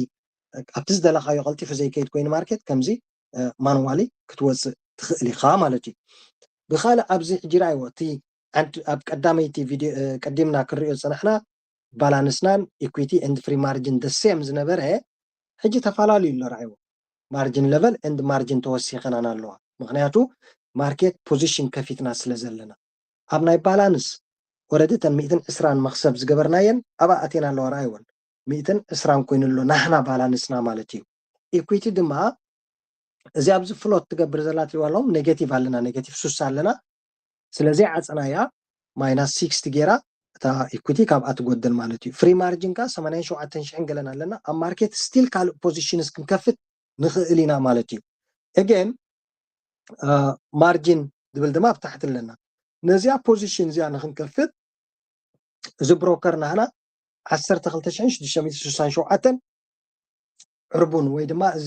ኣብቲ ዝደለኻዮ ቀልጢፉ ዘይከይድ ኮይኑ ማርኬት ከምዚ ማንዋሊ ክትወፅእ ትኽእል ኢኻ ማለት እዩ። ብኻልእ ኣብዚ ሕጂ ራእይዎ እቲ ኣብ ቀዳመይቲ ቪድዮ ቀዲምና ክንሪኦ ዝፀናሕና ባላንስናን ኢኩዊቲ ኤንድ ፍሪ ማርጅን ደ ሴም ዝነበረ ሕጂ ተፈላለዩ ኣሎ ራእይዎ ማርጅን ለቨል ኤንድ ማርጅን ተወሲኸናን ኣለዋ። ምክንያቱ ማርኬት ፖዚሽን ከፊትና ስለ ዘለና ኣብ ናይ ባላንስ ወረዲ እተን ሚእትን ዕስራን መክሰብ ዝገበርናየን ኣብኣ ኣቴና ኣለዋ ራእይወን ሚእትን ዕስራን ኮይኑ ኣሎ ናህና ባላንስና ማለት እዩ። ኢኩዊቲ ድማ እዚ ኣብዚ ፍሎት ትገብር ዘላ ትሪዋ ኣለኹም ኔጌቲቭ ኣለና ኔጌቲቭ ሱሳ ኣለና። ስለዚ ዓፀናያ ማይናስ ሲክስቲ ጌራ እታ ኢኩዊቲ ካብኣ ትጎድል ማለት እዩ። ፍሪ ማርጅን ከ ሰማንያን ሸውዓተን ሽሕን ገለን ኣለና ኣብ ማርኬት ስቲል ካልእ ፖዚሽንስ ክንከፍት ንኽእል ኢና ማለት እዩ። እገን ማርጅን ዝብል ድማ ኣብ ታሕቲ ኣለና። ነዚኣ ፖዚሽን እዚኣ ንክንከፍት እዚ ብሮከር ናህና ዓሰርተ ክልተ ሽሕን ሽዱሽተ ሚእትን ስሳን ሸውዓተን ዕርቡን ወይ ድማ እዚ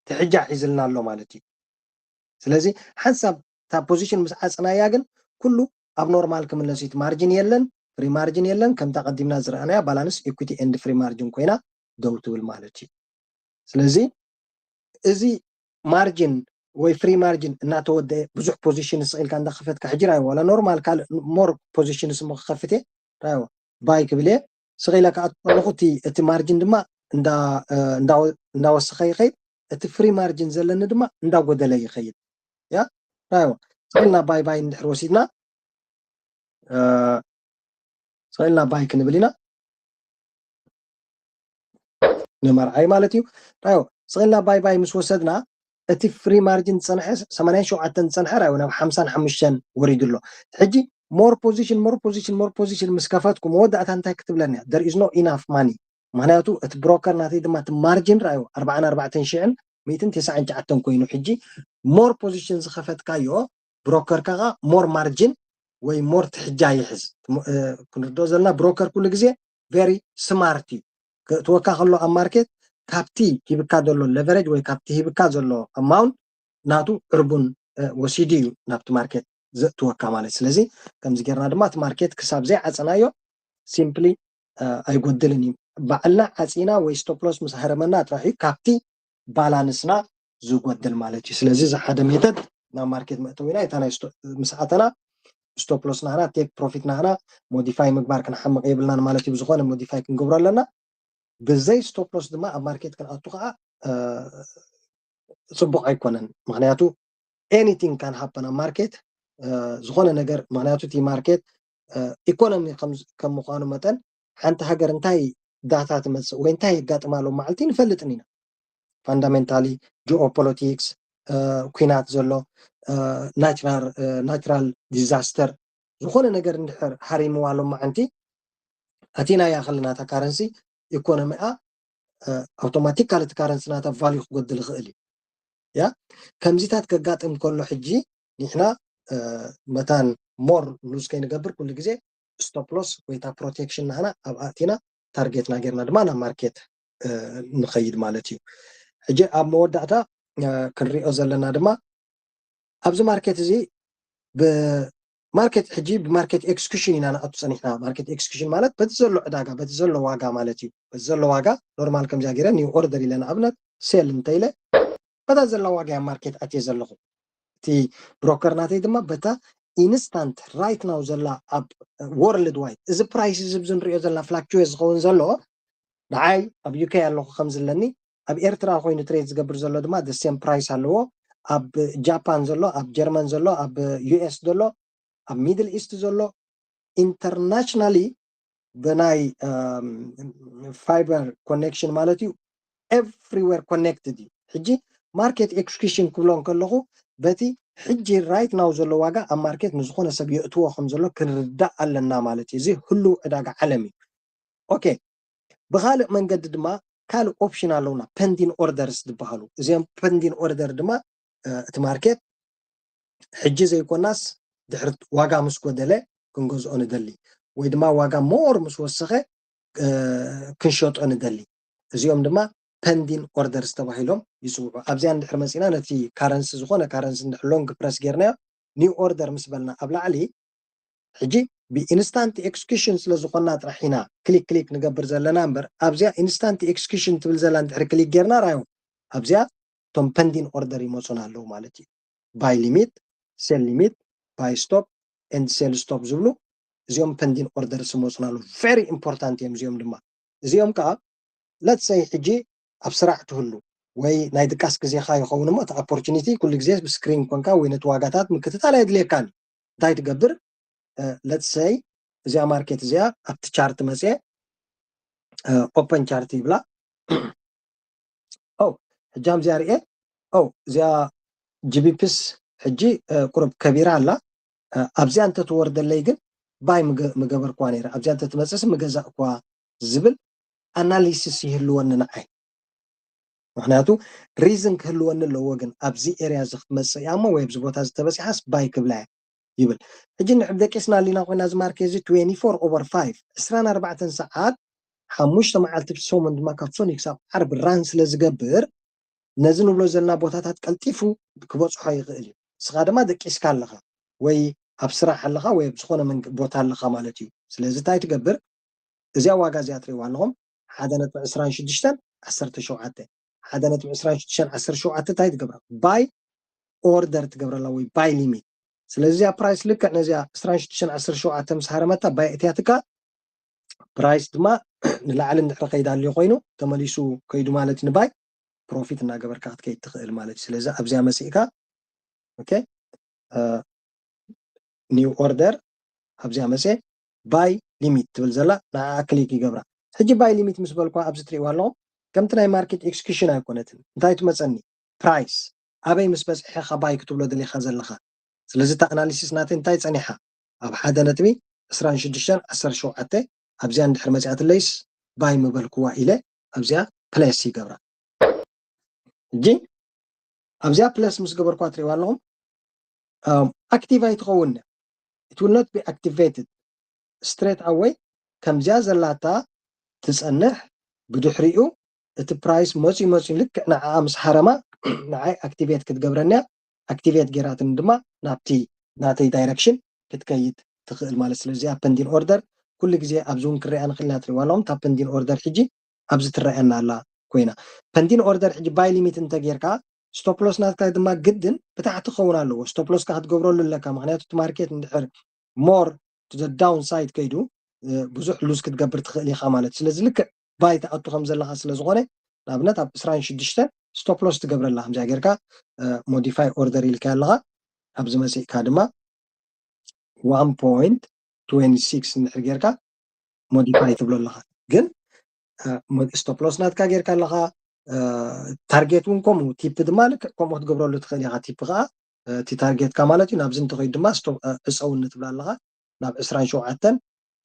ትሕጃ ሒዝልና ኣሎ ማለት እዩ። ስለዚ ሓንሳብ እታ ፖዚሽን ምስ ዓፅናያ ግን ኩሉ ኣብ ኖርማል ክምለስ እዩ። ማርጅን የለን፣ ፍሪ ማርጅን የለን። ከምታ ቀዲምና ዝረኣናያ ባላንስ ኢኩዊቲ ኤንድ ፍሪ ማርጅን ኮይና ደው ትብል ማለት እዩ። ስለዚ እዚ ማርጅን ወይ ፍሪ ማርጅን እናተወደአ ብዙሕ ፖዚሽን ስቕ ኢልካ እንዳኸፈትካ ሕጂ ራይ ዋላ ኖርማል ካልእ ሞር ፖዚሽን ስሙ ክኸፍት እየ ራይ ባይ ክብል እየ ስቕ ኢለ ክኣቱ ከለኹ እቲ ማርጅን ድማ እንዳወሰኸ ይኸይድ እቲ ፍሪ ማርጅን ዘለኒ ድማ እንዳጎደለ ይኸይድ ያ ራይ ስቕ ኢልና ባይ ባይ እንድሕር ወሲድና ስቕ ኢልና ባይ ክንብል ኢና ንመርዓይ ማለት እዩ ራዮ ስቕ ኢልና ባይ ባይ ምስ ወሰድና እቲ ፍሪ ማርጅን ዝፀንሐ ሰማንያን ሸውዓተን ዝፀንሐ ራዮ ናብ ሓምሳን ሓሙሽተን ወሪዱ ኣሎ ሕጂ ሞር ፖዚሽን ሞር ፖዚሽን ሞር ፖዚሽን ምስ ከፈትኩ መወዳእታ እንታይ ክትብለኒ እያ there is no enough money ምክንያቱ እቲ ብሮከር ናተይ ድማ እቲ ማርጅን ራዮ ኣርባዓን ኣርባዕተን ሽሕን ሚእትን ተስዓን ትሽዓተን ኮይኑ ሕጂ ሞር ፖዚሽን ዝኸፈትካዮ ብሮከር ከኣ ሞር ማርጅን ወይ ሞር ትሕጃ ይሕዝ ክንርድኦ ዘለና ብሮከር ኩሉ ግዜ very smart እዩ ክእትወካ ከሎ ኣብ ማርኬት ካብቲ ሂብካ ዘሎ leverage ወይ ካብቲ ሂብካ ዘሎ amount ናቱ ዕርቡን ወሲዱ እዩ ናብቲ ማርኬት ዘእትወካ ማለት ስለዚ ከምዚ ጌርና ድማ እቲ ማርኬት ክሳብ ዘይዓፀናዮ simply ኣይጎድልን እዩ ባዕልና ዓፂና ወይ stop loss ምስ ሃረመና ጥራሕ እዩ ካብቲ ባላንስና ዝጎድል ማለት እዩ ስለዚ እዚ ሓደ method ናብ ማርኬት መእተዊና እታ ናይ ምስ ኣተና stop loss ናህና take profit ናህና modify ምግባር ክንሓምቕ የብልናን ማለት እዩ ብዝኾነ modify ክንገብሮ ኣለና ብዘይ stop loss ድማ ኣብ ማርኬት ክንኣቱ ከዓ ፅቡቕ ኣይኮነን ምክንያቱ anything can happen ኣብ ማርኬት ዝኾነ ነገር ምክንያቱ እቲ ማርኬት ኢኮኖሚ ከም ምኳኑ መጠን ሓንቲ ሃገር እንታይ ዳታ ትመፅእ ወይ እንታይ የጋጥማ ሎም መዓልቲ ንፈልጥን ኢና fundamentally geopolitics ኩናት ዘሎ natural disaster ዝኾነ ነገር እንድሕር ሃሪምዋ ሎም መዓንቲ ኣቲናያ ከለና እታ currency ኢኮኖሚኣ automatically እቲ currency ናታ value ክጎድል ይኽእል እዩ ያ ከምዚታት ከጋጥም ከሎ ሕጂ ንሕና መታን more lose ከይንገብር ኩሉ ግዜ stop loss ወይ እታ protection ናህና ኣብ ኣእቲና ታርጌትና ጌርና ድማ ናብ ማርኬት ንኸይድ ማለት እዩ ሕጂ ኣብ መወዳእታ ክንሪኦ ዘለና ድማ ኣብዚ ማርኬት እዚ ማርኬት ሕጂ ብማርኬት execution ኢና ንኣቱ ፀኒሕና market execution ማለት በቲ ዘሎ ዕዳጋ በቲ ዘሎ ዋጋ ማለት እዩ በቲ ዘሎ ዋጋ normal ከምዚኣ ገይረ new order ኢለ ንኣብነት sell እንተኢለ በታ ዘላ ዋጋ እያ ማርኬት ኣትየ ዘለኹ እቲ ብሮከር ናተይ ድማ በታ instant right now ዘላ ኣብ world wide እዚ price እዚ ንሪኦ ዘለና fluctuate ዝኸውን ዘሎ ንዓይ ኣብ UK ኣለኹ ከም ዝለኒ ኣብ ኤርትራ ኮይኑ trade ዝገብር ዘሎ ድማ the same price ኣለዎ ኣብ ጃፓን ዘሎ ኣብ ጀርመን ዘሎ ኣብ US ዘሎ ኣብ middle east ዘሎ internationally ብናይ fiber connection ማለት እዩ everywhere connected እዩ ሕጂ market execution ክብሎ ከለኹ በቲ ሕጂ right now ዘሎ ዋጋ ኣብ ማርኬት ንዝኾነ ሰብ የእትዎ ከም ዘሎ ክንርዳእ ኣለና ማለት እዩ። እዚ ህሉው ዕዳጋ ዓለም እዩ። ኦኬ፣ ብኻልእ መንገዲ ድማ ካልእ ኦፕሽን ኣለውና፣ pending orders ዝበሃሉ። እዚኦም pending order ድማ እቲ ማርኬት ሕጂ ዘይኮናስ ድሕሪ ዋጋ ምስ ጎደለ ክንገዝኦ ንደሊ፣ ወይ ድማ ዋጋ more ምስ ወሰኸ ክንሸጦ ንደሊ። እዚኦም ድማ pending orders ተባሂሎም ይፅውዑ። ኣብዚኣ እንድሕር መፂና ነቲ ካረንሲ ዝኾነ ካረንሲ እንድሕር long press ጌርናዮ new order ምስ በልና ኣብ ላዕሊ ሕጂ ብ instant execution ስለ ዝኾና ጥራሕ ኢና ክሊክ ክሊክ ንገብር ዘለና እምበር ኣብዚኣ instant execution ትብል ዘላ እንድሕር ክሊክ ጌርና ራዮ ኣብዚኣ እቶም pending order ይመፁና ኣለዉ ማለት እዩ። Buy limit፣ sell limit፣ buy stop and sell stop ዝብሉ እዚኦም pending orders ይመፁና ኣለዉ። Very important እዮም እዚኦም ድማ። እዚኦም ከዓ let's say ሕጂ ኣብ ስራሕ ትህሉ ወይ ናይ ድቃስ ግዜኻ ይኸውን እሞ እቲ opportunity ኩሉ ግዜ ብስክሪን ኮንካ ወይ ነቲ ዋጋታት ምክትታል ኣየድልየካን። እንታይ ትገብር? Let's say እዚኣ ማርኬት እዚኣ ኣብቲ ቻርት መፅየ open chart ይብላ። ኦ ሕጂ ኣብዚኣ ርኤ ኦ እዚኣ ጂቢፕስ ሕጂ ቁሩብ ከቢራ ኣላ። ኣብዚኣ እንተትወርደለይ ግን ባይ ምገበርኩዋ ነይረ፣ ኣብዚኣ እንተትመፅእስ ምገዛእኩዋ ዝብል ኣናሊሲስ ይህልወኒ ንዓይ። ምክንያቱ ሪዝን ክህልወኒ ኣለዎ፣ ግን ኣብዚ ኤርያ እዚ ክትመፅእ እያ እሞ ወይ ኣብዚ ቦታ እዚ ተበፂሓስ ባይ ክብላ እያ ይብል። ሕጂ ንሕብ ደቂስና ኣሊና ኮይና እዚ ማርኬት እዚ twenty-four over five ዕስራን ኣርባዕተን ሰዓት ሓሙሽተ መዓልቲ ብሰሙን ድማ ካብ ሶኒ ክሳብ ዓርቢ ራን ስለ ዝገብር ነዚ ንብሎ ዘለና ቦታታት ቀልጢፉ ክበፅሖ ይኽእል እዩ። ንስኻ ድማ ደቂስካ ኣለኻ ወይ ኣብ ስራሕ ኣለኻ ወይ ኣብ ዝኾነ መንገ- ቦታ ኣለኻ ማለት እዩ። ስለዚ እንታይ ትገብር? እዚኣ ዋጋ እዚኣ ትሪእዋ ኣለኹም ሓደ ነጥቢ ዕስራን ሽዱሽተን ዓሰርተ ሸውዓተ ሓደ ነጥቢ ዕስራን ሽዱሽተን ዓሰርተ ሸውዓተ እንታይ ትገብራ? ባይ ኦርደር ትገብረላ ወይ ባይ ሊሚት። ስለዚ እዚኣ ፕራይስ ልክዕ ነዚኣ ዕስራን ሽዱሽተን ዓሰርተ ሸውዓተ ምስ ሃረመታ ባይ እትያትካ ፕራይስ ድማ ንላዕሊ እንድሕር ከይዳ ኣልዩ ኮይኑ ተመሊሱ ከይዱ ማለት ንባይ ፕሮፊት እናገበርካ ክትከይድ ትኽእል ማለት እዩ። ስለዚ ኣብዚኣ መሲእካ ኦኬ ኒው ኦርደር ኣብዚኣ መፅየ ባይ ሊሚት ትብል ዘላ ንዓኣ ክሊክ ይገብራ። ሕጂ ባይ ሊሚት ምስ በልኳ ኣብዚ ትሪእዋ ኣለኹም ከምቲ ናይ ማርኬት ኤክስኪሽን ኣይኮነትን። እንታይ ትመፀኒ? ፕራይስ ኣበይ ምስ በፅሐ ኢኻ ባይ ክትብሎ ደሊኻ ዘለኻ? ስለዚ እታ ኣናሊሲስ ናተይ እንታይ ፀኒሓ? ኣብ ሓደ ነጥቢ ዕስራን ሽዱሽተን ዓሰርተ ሸውዓተ ኣብዚኣ እንድሕር መፅኣትለይስ ባይ ምበልክዋ ኢለ ኣብዚኣ ፕለስ ይገብራ። ሕጂ ኣብዚኣ ፕለስ ምስ ገበርኳ ትሪእዋ ኣለኹም ኣክቲቭ ኣይትኸውን። It will not be activated straight away። ከምዚኣ ዘላታ ትፀንሕ። ብድሕሪኡ እቲ ፕራይስ መፂኡ መፂኡ ልክዕ ንዓኣ ምስ ሃረማ ንዓይ ኣክቲቬት ክትገብረኒያ። ኣክቲቬት ጌራትኒ ድማ ናብቲ ናተይ ዳይረክሽን ክትከይድ ትኽእል ማለት። ስለዚ ኣብ ፐንዲን ኦርደር ኩሉ ግዜ ኣብዚ እውን ክሪኣ ንኽእል ኢና። ትሪእዋ ኣለኹም እታ ፐንዲን ኦርደር ሕጂ ኣብዚ ትረኣየና ኣላ ኮይና። ፐንዲን ኦርደር ሕጂ ባይ ሊሚት እንተጌርካ ስቶፕ ሎስ ናትካ ድማ ግድን ብታሕቲ ክኸውን ኣለዎ። ስቶፕ ሎስካ ክትገብረሉ ኣለካ። ምክንያቱ እቲ ማርኬት እንድሕር ሞር to the downside ከይዱ ብዙሕ ሉዝ ክትገብር ትኽእል ኢኻ ማለት። ስለዚ ልክዕ ባይ ትኣቱ ከም ዘለኻ ስለ ዝኾነ ንኣብነት ኣብ ዕስራን ሽዱሽተን ስቶፕ ሎስ ትገብረላ። ከምዚኣ ጌርካ ሞዲፋይ ኦርደር ኢልካ ኣለኻ። ኣብዚ መፂእካ ድማ one point twenty six እንድሕር ጌርካ ሞዲፋይ ትብሎ ኣለኻ። ግን ስቶፕ ሎስ ናትካ ጌርካ ኣለኻ። ታርጌት እውን ከምኡ፣ ቲፕ ድማ ልክዕ ከምኡ ክትገብረሉ ትኽእል ኢኻ። ቲፕ ከዓ እቲ ታርጌትካ ማለት እዩ። ናብዚ እንተኸይዱ ድማ ዕፀውኒ ትብላ ኣለኻ ናብ ዕስራን ሸውዓተን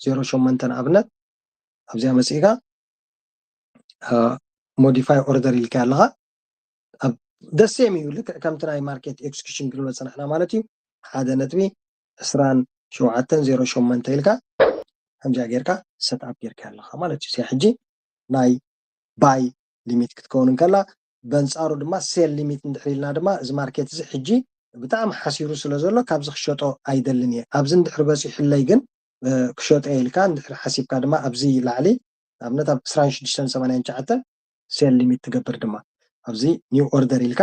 ዜሮ ሸሞንተ ንኣብነት ኣብዚኣ መፂእካ ሞዲፋይ ኦርደር ኢልካ ኣለኻ። ኣብ ደሴም እዩ። ልክዕ ከምቲ ናይ ማርኬት ኤክስኪሽን ክንብል ፀናሕና ማለት እዩ። ሓደ ነጥቢ ዕስራን ሸውዓተን ዜሮ ሸሞንተ ኢልካ ከምዚኣ ጌርካ ሰትኣፕ ጌርካ ኣለኻ ማለት እዩ። እዚኣ ሕጂ ናይ ባይ ሊሚት ክትከውን እንከላ በንፃሩ ድማ ሴል ሊሚት እንድሕር ኢልና ድማ እዚ ማርኬት እዚ ሕጂ ብጣዕሚ ሓሲሩ ስለ ዘሎ ካብዚ ክሸጦ ኣይደልን እየ። ኣብዚ እንድሕር በፂሑለይ ግን ክሸጦ እየ ኢልካ እንድሕር ሓሲብካ ድማ ኣብዚ ላዕሊ ንኣብነት ኣብ ዕስራን ሽዱሽተን ሰማንያን ትሽዓተን ሴል ሊሚት ትገብር ድማ ኣብዚ ኒው ኦርደር ኢልካ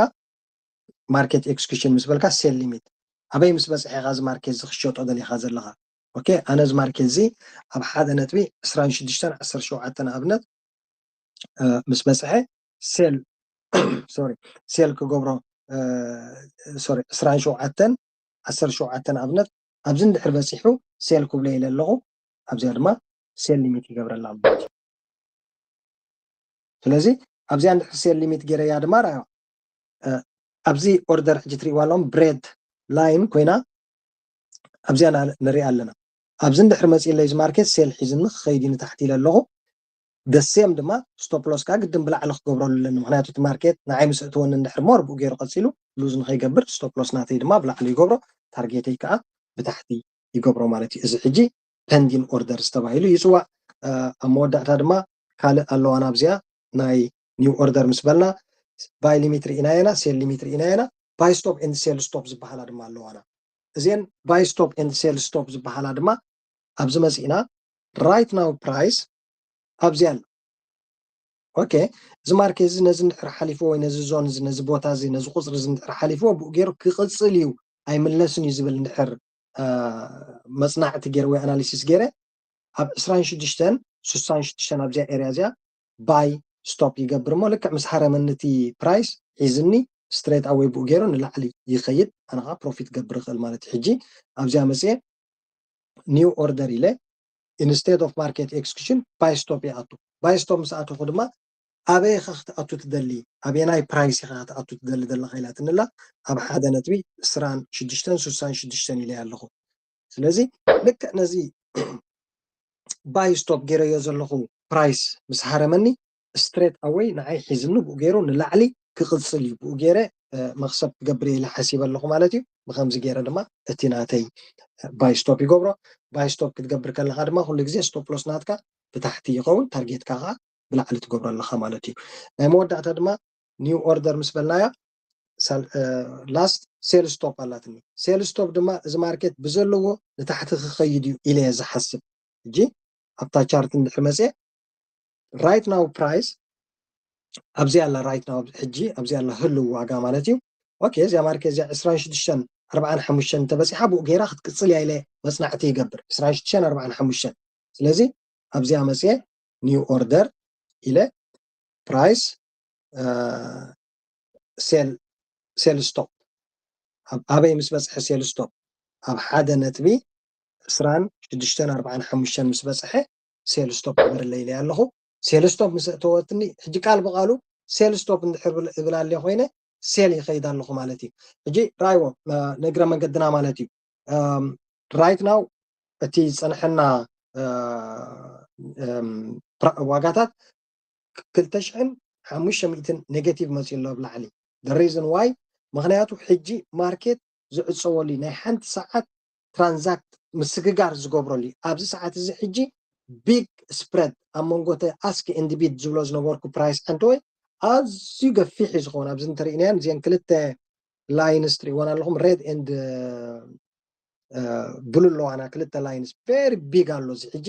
ማርኬት ኤክስኪሽን ምስ በልካ ሴል ሊሚት ኣበይ ምስ በፅሐ ኢኻ እዚ ማርኬት እዚ ክሸጦ ደሊኻ ዘለኻ? ኦኬ ኣነ እዚ ማርኬት እዚ ኣብ ሓደ ነጥቢ ዕስራን ሽዱሽተን ዓሰርተ ሸውዓተ ንኣብነት ምስ በፅሐ ሴል ሶሪ ሴል ክገብሮ ሶሪ ዕስራን ሸውዓተን ዓሰርተ ሸውዓተ ንኣብነት ኣብዚ እንድሕር በፂሑ ሴል ክብሎ ኢለ ኣለኹ። ኣብዚኣ ድማ ሴል ሊሚት ይገብረላ ማለት እዩ። ስለዚ ኣብዚኣ እንድሕር ሴል ሊሚት ገይረያ ድማ ራዮ ኣብዚ ኦርደር ሕጂ ትሪእዋ ኣለኹም ብሬድ ላይን ኮይና ኣብዚኣ ንሪኣ ኣለና። ኣብዚ እንድሕር መፂለይ እዚ ማርኬት ሴል ሒዝኒ ክኸይድ እዩ ንታሕቲ ኢለ ኣለኹ። ደሴም ድማ ስቶፕ ሎስ ከዓ ግድን ብላዕሊ ክገብረሉ ኣለኒ። ምክንያቱ እቲ ማርኬት ንዓይ ምስ እትወኒ እንድሕር ሞር ብኡ ገይሩ ቀፂሉ ሉዝ ንከይገብር ስቶፕ ሎስ ናተይ ድማ ብላዕሊ ይገብሮ። ታርጌተይ ከዓ ብታሕቲ ይገብሮ ማለት እዩ። እዚ ሕጂ ፐንዲን ኦርደርስ ተባሂሉ ይፅዋዕ። ኣብ መወዳእታ ድማ ካልእ ኣለዋና ኣብዚኣ ናይ ኒው ኦርደር ምስ በልና ባይ ሊሚት ርኢና ኢና፣ ሴል ሊሚት ርኢና ኢና። ባይ ስቶፕ ኤንድ ሴል ስቶፕ ዝበሃላ ድማ ኣለዋና። እዚአን ባይ ስቶፕ ኤንድ ሴል ስቶፕ ዝበሃላ ድማ ኣብዚ መፂእና ራይት ናው ፕራይስ ኣብዚ ኣሎ። ኦኬ፣ እዚ ማርኬት እዚ ነዚ እንድሕር ሓሊፍዎ ወይ ነዚ ዞን እዚ ነዚ ቦታ እዚ ነዚ ቁፅሪ እዚ እንድሕር ሓሊፍዎ ብኡ ገይሩ ክቕፅል እዩ ኣይምለስን እዩ ዝብል እንድሕር መፅናዕቲ ገይረ ወይ ኣናሊሲስ ገይረ ኣብ ዕስራን ሽዱሽተን ስሳን ሽዱሽተን ኣብዚኣ ኤርያ እዚኣ ባይ ስቶፕ ይገብር እሞ ልክዕ ምስ ሃረመኒ እቲ ፕራይስ ሒዝኒ ስትሬት ኣወይ ብኡ ገይሩ ንላዕሊ ይኸይድ ኣነ ከዓ ፕሮፊት ገብር ይኽእል ማለት እዩ። ሕጂ ኣብዚኣ መፅየ ኒው ኦርደር ኢለ ኢንስቴድ ኦፍ ማርኬት ኤክስኪሽን ባይ ስቶፕ ይኣቱ። ባይ ስቶፕ ምስ ኣተኹ ድማ ኣበይ ኢኻ ክትኣቱ ትደሊ ኣበየናይ ፕራይስ ኢኻ ክትኣቱ ትደሊ ዘለኻ ኢላትንላ ኣብ ሓደ ነጥቢ ዕስራን ሽዱሽተን ስሳን ሽዱሽተን ኢለ ኣለኹ። ስለዚ ልክዕ ነዚ ባይ ስቶፕ ገይረዮ ዘለኹ ፕራይስ ምስ ሃረመኒ ስትሬት ኣወይ ንዓይ ሒዝኒ ብኡ ገይሩ ንላዕሊ ክቕፅል እዩ ብኡ ገይረ መክሰብ ክገብር ኢለ ሓሲበ ኣለኹ ማለት እዩ። ብከምዚ ገይረ ድማ እቲ ናተይ ባይ ስቶፕ ይገብሮ። ባይ ስቶፕ ክትገብር ከለካ ድማ ኩሉ ግዜ ስቶፕ ሎስ ናትካ ብታሕቲ ይኸውን፣ ታርጌትካ ከዓ ብላዕሊ ትገብሮ ኣለካ ማለት እዩ። ናይ መወዳእታ ድማ ኒው ኦርደር ምስ በልናያ ላስት ሴል ስቶፕ ኣላትኒ። ሴል ስቶፕ ድማ እዚ ማርኬት ብዘለዎ ንታሕቲ ክኸይድ እዩ ኢለ እየ ዝሓስብ። ሕጂ ኣብታ ቻርት እንድሕር መፅየ ራይት ናው ፕራይስ ኣብዚ ኣላ ራይት ናው ሕጂ ኣብዚ ኣላ ህልው ዋጋ ማለት እዩ። ኦኬ እዚኣ ማርኬት እዚኣ ዕስራን ሽዱሽተን ኣርባዓን ሓሙሽተን እንተበፂሓ ብኡ ገይራ ክትቅፅል እያ ኢለ መፅናዕቲ ይገብር ዕስራን ሽዱሽተን ኣርባዓን ሓሙሽተን። ስለዚ ኣብዚኣ መፅየ ኒው ኦርደር ኢለ ፕራይስ ሴል ሴል ስቶፕ ኣበይ ምስ በፅሐ ሴል ስቶፕ ኣብ ሓደ ነጥቢ ዕስራን ሽዱሽተን ኣርባዓን ሓሙሽተን ምስ በፅሐ ሴል ስቶፕ ግበረለይ ኢለ ኣለኹ። ሴል ስቶፕ ምስ እተወትኒ ሕጂ ቃል ብቃሉ ሴል ስቶፕ እንድሕር እብል ኣለ ኮይነ ሴል ይኸይድ ኣለኹ ማለት እዩ። ሕጂ ራይዎ ንእግረ መንገድና ማለት እዩ። ራይት ናው እቲ ዝፀንሐና ዋጋታት ክልተ ሽሕን ሓሙሽተ ሚእትን ኔጌቲቭ መፂኡ ኣሎ ኣብ ላዕሊ። The reason why ምክንያቱ ሕጂ ማርኬት ዝዕፀወሉ ናይ ሓንቲ ሰዓት ትራንዛክት ምስግጋር ዝገብረሉ ኣብዚ ሰዓት እዚ ሕጂ ቢግ ስፕረድ ኣብ መንጎ ኣስክ ኤንድ ቢድ ዝብሎ ዝነበርኩ ፕራይስ ሓንቲ ወይ ኣዝዩ ገፊሕ እዩ ዝኸውን ኣብዚ እንተርኢናያን እዚአን ክልተ ላይንስ ትሪእወን ኣለኹም ሬድ ኤንድ ብሉ ኣለዋና ክልተ ላይንስ ቨሪ ቢግ ኣሎ እዚ ሕጂ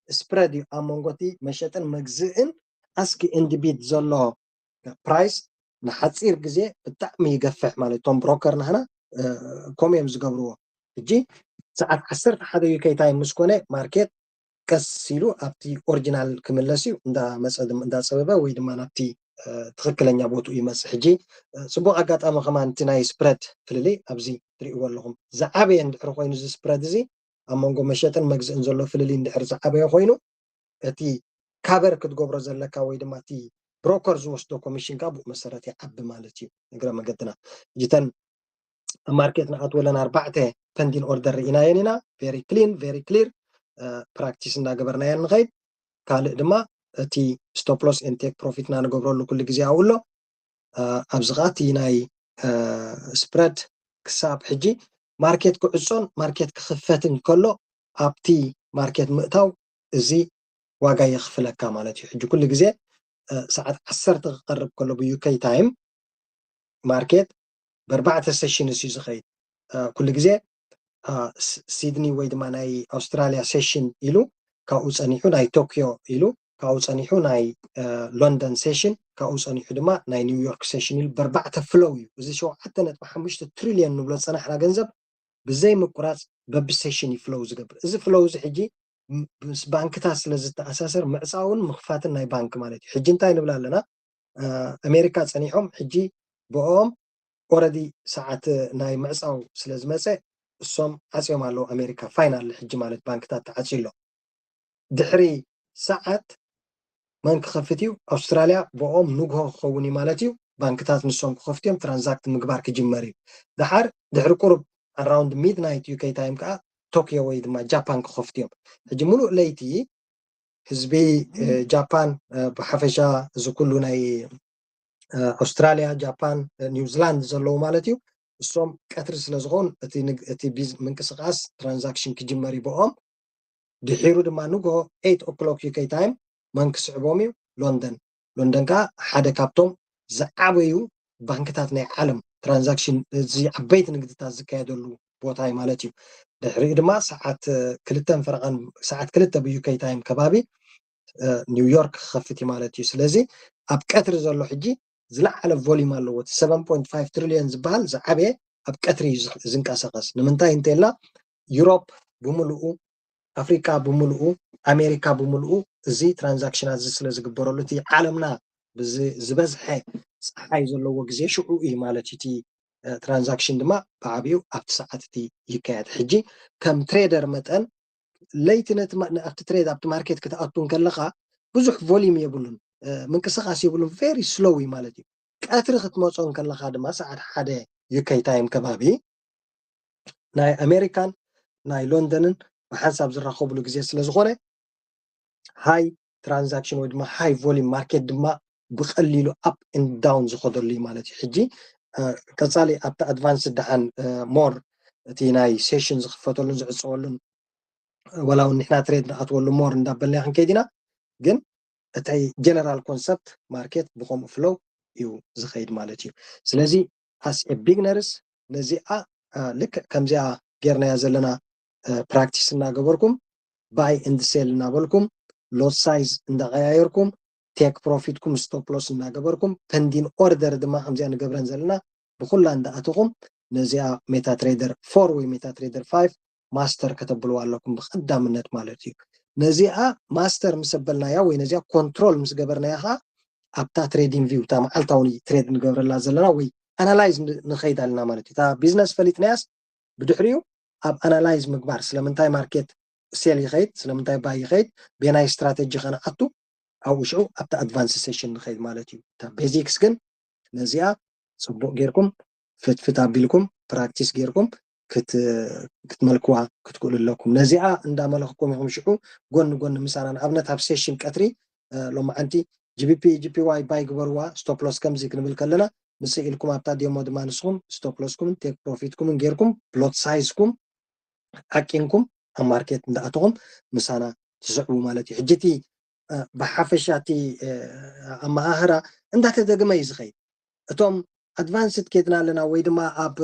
ስፕረድ እዩ ኣብ መንጎ እቲ መሸጥን መግዝእን ኣስክ ኤንድ ቢድ ዘሎ ፕራይስ ንሓፂር ግዜ ብጣዕሚ ይገፍሕ ማለት እቶም ብሮከር ናህና ኮም እዮም ዝገብርዎ። ሕጂ ሰዓት ዓሰርተ ሓደ ዩኬ ታይም ምስ ኮነ ማርኬት ቀስ ኢሉ ኣብቲ ኦሪጂናል ክምለስ እዩ እንዳመፀ እንዳፀበበ ወይ ድማ ናብቲ ትክክለኛ ቦትኡ ይመፅእ። ሕጂ ፅቡቅ ኣጋጣሚ ከማን እቲ ናይ ስፕረድ ፍልልይ ኣብዚ ትሪእዎ ኣለኹም ዝዓበየ እንድሕር ኮይኑ እዚ ስፕረድ እዚ ኣብ መንጎ መሸጥን መግዝእን ዘሎ ፍልልይ እንድሕር ዝዓበየ ኮይኑ እቲ ካቨር ክትገብሮ ዘለካ ወይ ድማ እቲ ብሮከር ዝወስዶ ኮሚሽን ከዓ ብኡ መሰረት ይዓቢ ማለት እዩ። እግረ መገድና እጅተን ኣብ ማርኬት ንኣትወለን ኣርባዕተ ፐንዲን ኦርደር ርኢናየን ኢና። ቨሪ ክሊን ቨሪ ክሊር ፕራክቲስ እንዳገበርናየን ንኸይድ። ካልእ ድማ እቲ ስቶፕ ሎስ ኤንቴክ ፕሮፊትና ንገብረሉ ኩሉ ግዜ ኣብኡ ኣሎ። ኣብዚ ከዓ እቲ ናይ ስፕረድ ክሳብ ሕጂ ማርኬት ክዕፆን ማርኬት ክኽፈትን ከሎ ኣብቲ ማርኬት ምእታው እዚ ዋጋ የኽፍለካ ማለት እዩ። ሕጂ ኩሉ ግዜ ሰዓት ዓሰርተ ክቐርብ ከሎ ብዩኬ ታይም ማርኬት ብኣርባዕተ ሴሽንስ እዩ ዝኸይድ። ኩሉ ግዜ ሲድኒ ወይ ድማ ናይ ኣውስትራሊያ ሴሽን ኢሉ ካብኡ ፀኒሑ ናይ ቶኪዮ ኢሉ ካብኡ ፀኒሑ ናይ ሎንደን ሴሽን ካብኡ ፀኒሑ ድማ ናይ ኒውዮርክ ሴሽን ኢሉ ብኣርባዕተ ፍሎው እዩ። እዚ ሸውዓተ ነጥቢ ሓሙሽተ ትሪልዮን ንብሎ ዝፀናሕና ገንዘብ ብዘይ ምቁራፅ በቢ ሴሽን እዩ ፍሎው ዝገብር። እዚ ፍሎው እዚ ሕጂ ምስ ባንክታት ስለ ዝተኣሳሰር ምዕፃውን ምኽፋትን ናይ ባንክ ማለት እዩ። ሕጂ እንታይ ንብል ኣለና? ኣሜሪካ ፀኒሖም ሕጂ ብኦም ኦረዲ ሰዓት ናይ ምዕፃው ስለ ዝመፀ እሶም ዓፅዮም ኣለዉ ኣሜሪካ ፋይናል ሕጂ ማለት ባንክታት ተዓፅዩ ኣሎ። ድሕሪ ሰዓት መን ክኸፍት እዩ? ኣውስትራልያ ብኦም ንግሆ ክኸውን እዩ ማለት እዩ። ባንክታት ንሶም ክኸፍቱ እዮም፣ ትራንዛክት ምግባር ክጅመር እዩ። ድሓር ድሕሪ ቁሩብ ኣራውንድ ሚድናይት ዩኬ ታይም ከዓ ቶኪዮ ወይ ድማ ጃፓን ክኸፍቱ እዮም። ሕጂ ሙሉእ ለይቲ ህዝቢ ጃፓን ብሓፈሻ እዚ ኩሉ ናይ ኣውስትራሊያ፣ ጃፓን፣ ኒውዚላንድ ዘለዉ ማለት እዩ። እሶም ቀትሪ ስለ ዝኾን እቲ ምንቅስቃስ ትራንዛክሽን ክጅመር ይብኦም። ድሒሩ ድማ ንግሆ ኤይት ኦክሎክ ዩኬ ታይም መን ክስዕቦም እዩ? ሎንደን። ሎንደን ከዓ ሓደ ካብቶም ዝዓበዩ ባንክታት ናይ ዓለም ትራንዛክሽን፣ እዚ ዓበይቲ ንግድታት ዝካየደሉ ቦታ እዩ ማለት እዩ። ድሕሪኡ ድማ ሰዓት ክልተን ፈረቓን፣ ሰዓት ክልተ ብዩኬ ታይም ከባቢ ኒውዮርክ ክኸፍት እዩ ማለት እዩ። ስለዚ ኣብ ቀትሪ ዘሎ ሕጂ ዝለዓለ ቮሊም ኣለዎ። እቲ ሰቨን ፖይንት ፋይቭ ትሪልዮን ዝበሃል ዝዓበየ ኣብ ቀትሪ እዩ ዝንቀሳቐስ። ንምንታይ እንተልና ዩሮፕ ብምልኡ፣ ኣፍሪካ ብምልኡ፣ ኣሜሪካ ብምልኡ እዚ ትራንዛክሽናት እዚ ስለ ዝግበረሉ፣ እቲ ዓለምና ዝበዝሐ ፀሓይ ዘለዎ ግዜ ሽዑ እዩ ማለት እዩ። እቲ ትራንዛክሽን ድማ ብዓብዩ ኣብቲ ሰዓት እቲ ይካየድ። ሕጂ ከም ትሬደር መጠን ለይቲ ነቲ ኣብቲ ትሬድ ኣብቲ ማርኬት ክትኣቱ ከለካ ብዙሕ ቮሊም የብሉን፣ ምንቅስቃስ የብሉን፣ ቨሪ ስሎው እዩ ማለት እዩ። ቀትሪ ክትመፆ ከለካ ድማ ሰዓት ሓደ ዩኬ ታይም ከባቢ ናይ ኣሜሪካን ናይ ሎንደንን ብሓንሳብ ዝራኸብሉ ግዜ ስለ ዝኾነ ሃይ ትራንዛክሽን ወይ ድማ ሃይ ቮሊም ማርኬት ድማ ብቀሊሉ ኣፕ ኤንድ ዳውን ዝኸደሉ እዩ ማለት እዩ። ሕጂ ቀፃሊ ኣብቲ ኣድቫንስ ደሓን ሞር እቲ ናይ ሴሽን ዝኽፈተሉን ዝዕፀወሉን ዋላ እውን ንሕና ትሬድ ንኣትወሉ ሞር እንዳበልና ክንከይድ ኢና። ግን እታይ ጀነራል ኮንሰፕት ማርኬት ብከምኡ ፍሎው እዩ ዝኸይድ ማለት እዩ። ስለዚ ኣስ ቢግነርስ ነዚኣ ልክዕ ከምዚኣ ጌርናያ ዘለና ፕራክቲስ እናገበርኩም ባይ ኤንድ ሴል እናበልኩም ሎት ሳይዝ እንዳቀያየርኩም ቴክ ፕሮፊትኩም ስቶፕ ሎስ እናገበርኩም ፐንዲን ኦርደር ድማ ከምዚኣ ንገብረን ዘለና ብኩላ እንዳኣተኹም ነዚኣ ሜታ ትሬደር ፎር ወይ ሜታ ትሬደር ፋይቭ ማስተር ከተብልዋ ኣለኩም ብቀዳምነት ማለት እዩ። ነዚኣ ማስተር ምስ ኣበልናያ ወይ ነዚኣ ኮንትሮል ምስ ገበርናያ ከዓ ኣብታ ትሬዲንግ ቪው እታ መዓልታዊ ትሬድ ንገብረላ ዘለና ወይ ኣናላይዝ ንኸይድ ኣለና ማለት እዩ። እታ ቢዝነስ ፈሊጥናያስ ብድሕሪኡ ኣብ ኣናላይዝ ምግባር ስለምንታይ ማርኬት ሴል ይኸይድ ስለምንታይ ባይ ይኸይድ ቤናይ ስትራተጂ ከነኣቱ ኣብኡ ሽዑ ኣብቲ ኣድቫንስ ሴሽን ንኸይድ ማለት እዩ። እታ ቤዚክስ ግን ነዚኣ ፅቡቅ ጌርኩም ፍትፍት ኣቢልኩም ፕራክቲስ ጌርኩም ክትመልክዋ ክትክእሉ ኣለኩም። ነዚኣ እንዳመለኽኩም ኢኹም ሽዑ ጎኒ ጎኒ ምሳና ንኣብነት ኣብ ሴሽን ቀትሪ ሎማዓንቲ ጂቢፒ ጂፒዋይ ባይ ግበርዋ ስቶፕ ሎስ ከምዚ ክንብል ከለና ምስ ኢልኩም ኣብታ ዴሞ ድማ ንስኹም ስቶፕ ሎስኩምን ቴክ ፕሮፊትኩምን ጌርኩም ሎት ሳይዝኩም ዓቂንኩም ኣብ ማርኬት እንዳኣተኹም ምሳና ትስዕቡ ማለት እዩ። ሕጂ እቲ ብሓፈሻ እቲ ኣመሃህራ እንዳተደግመ እዩ ዝኸይድ። እቶም ኣድቫንስድ ኬድና ኣለና ወይ ድማ ኣብ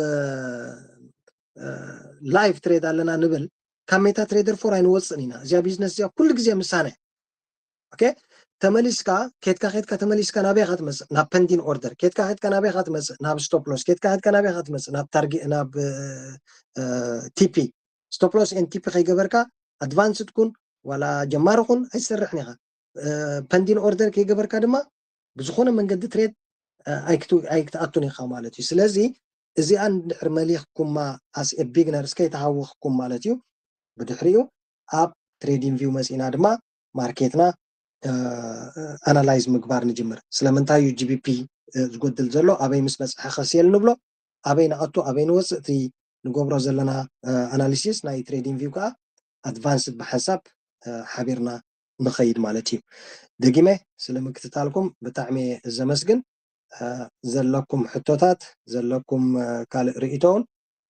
ላይቭ ትሬድ ኣለና ንብል ካብ ሜታ ትሬደር ፎር ኣይንወፅእን ኢና። እዚኣ ቢዝነስ እዚኣ ኩሉ ግዜ ምሳና ኦኬ ተመሊስካ ኬድካ ኬድካ ተመሊስካ ናበይካ ትመፅእ ናብ ፐንዲን ኦርደር ኬድካ ኬድካ ናበይካ ትመፅእ ናብ ስቶፕ ሎስ ኬድካ ኬድካ ናበይካ ትመፅእ ናብ ታርጌ ናብ ቲፒ ስቶፕ ሎስ ኤን ቲፒ ከይገበርካ ኣድቫንስድ ኩን ዋላ ጀማሪ ኩን ኣይትሰርሕን ኢኻ። ፐንዲን ኦርደር ከይገበርካ ድማ ብዝኾነ መንገዲ ትሬድ ኣይክትኣቱን ኢኻ ማለት እዩ። ስለዚ እዚኣ እንድሕር መሊኽኩማ ኣስ ቢግነርስ ከይተሃወኽኩም ማለት እዩ። ብድሕሪኡ ኣብ ትሬዲንግ ቪው መፂና ድማ ማርኬትና ኣናላይዝ ምግባር ንጅምር። ስለምንታይ እዩ ጂቢፒ ዝጎድል ዘሎ ኣበይ ምስ በፅሐ ከስየል ንብሎ ኣበይ ንኣቱ ኣበይ ንወፅእ እቲ ንገብሮ ዘለና ኣናሊሲስ ናይ ትሬዲንግ ቪው ከዓ ኣድቫንስድ ብሓንሳብ ሓቢርና ንኸይድ ማለት እዩ። ደጊመ ስለ ምክትታልኩም ብጣዕሚ ዘመስግን። ዘለኩም ሕቶታት ዘለኩም ካልእ ርእይቶውን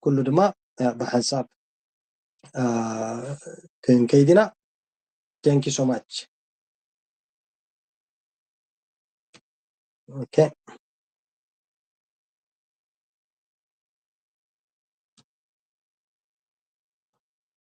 ኩሉ ድማ ብሓንሳብ ክንከይድ ኢና። Thank you so much. Okay.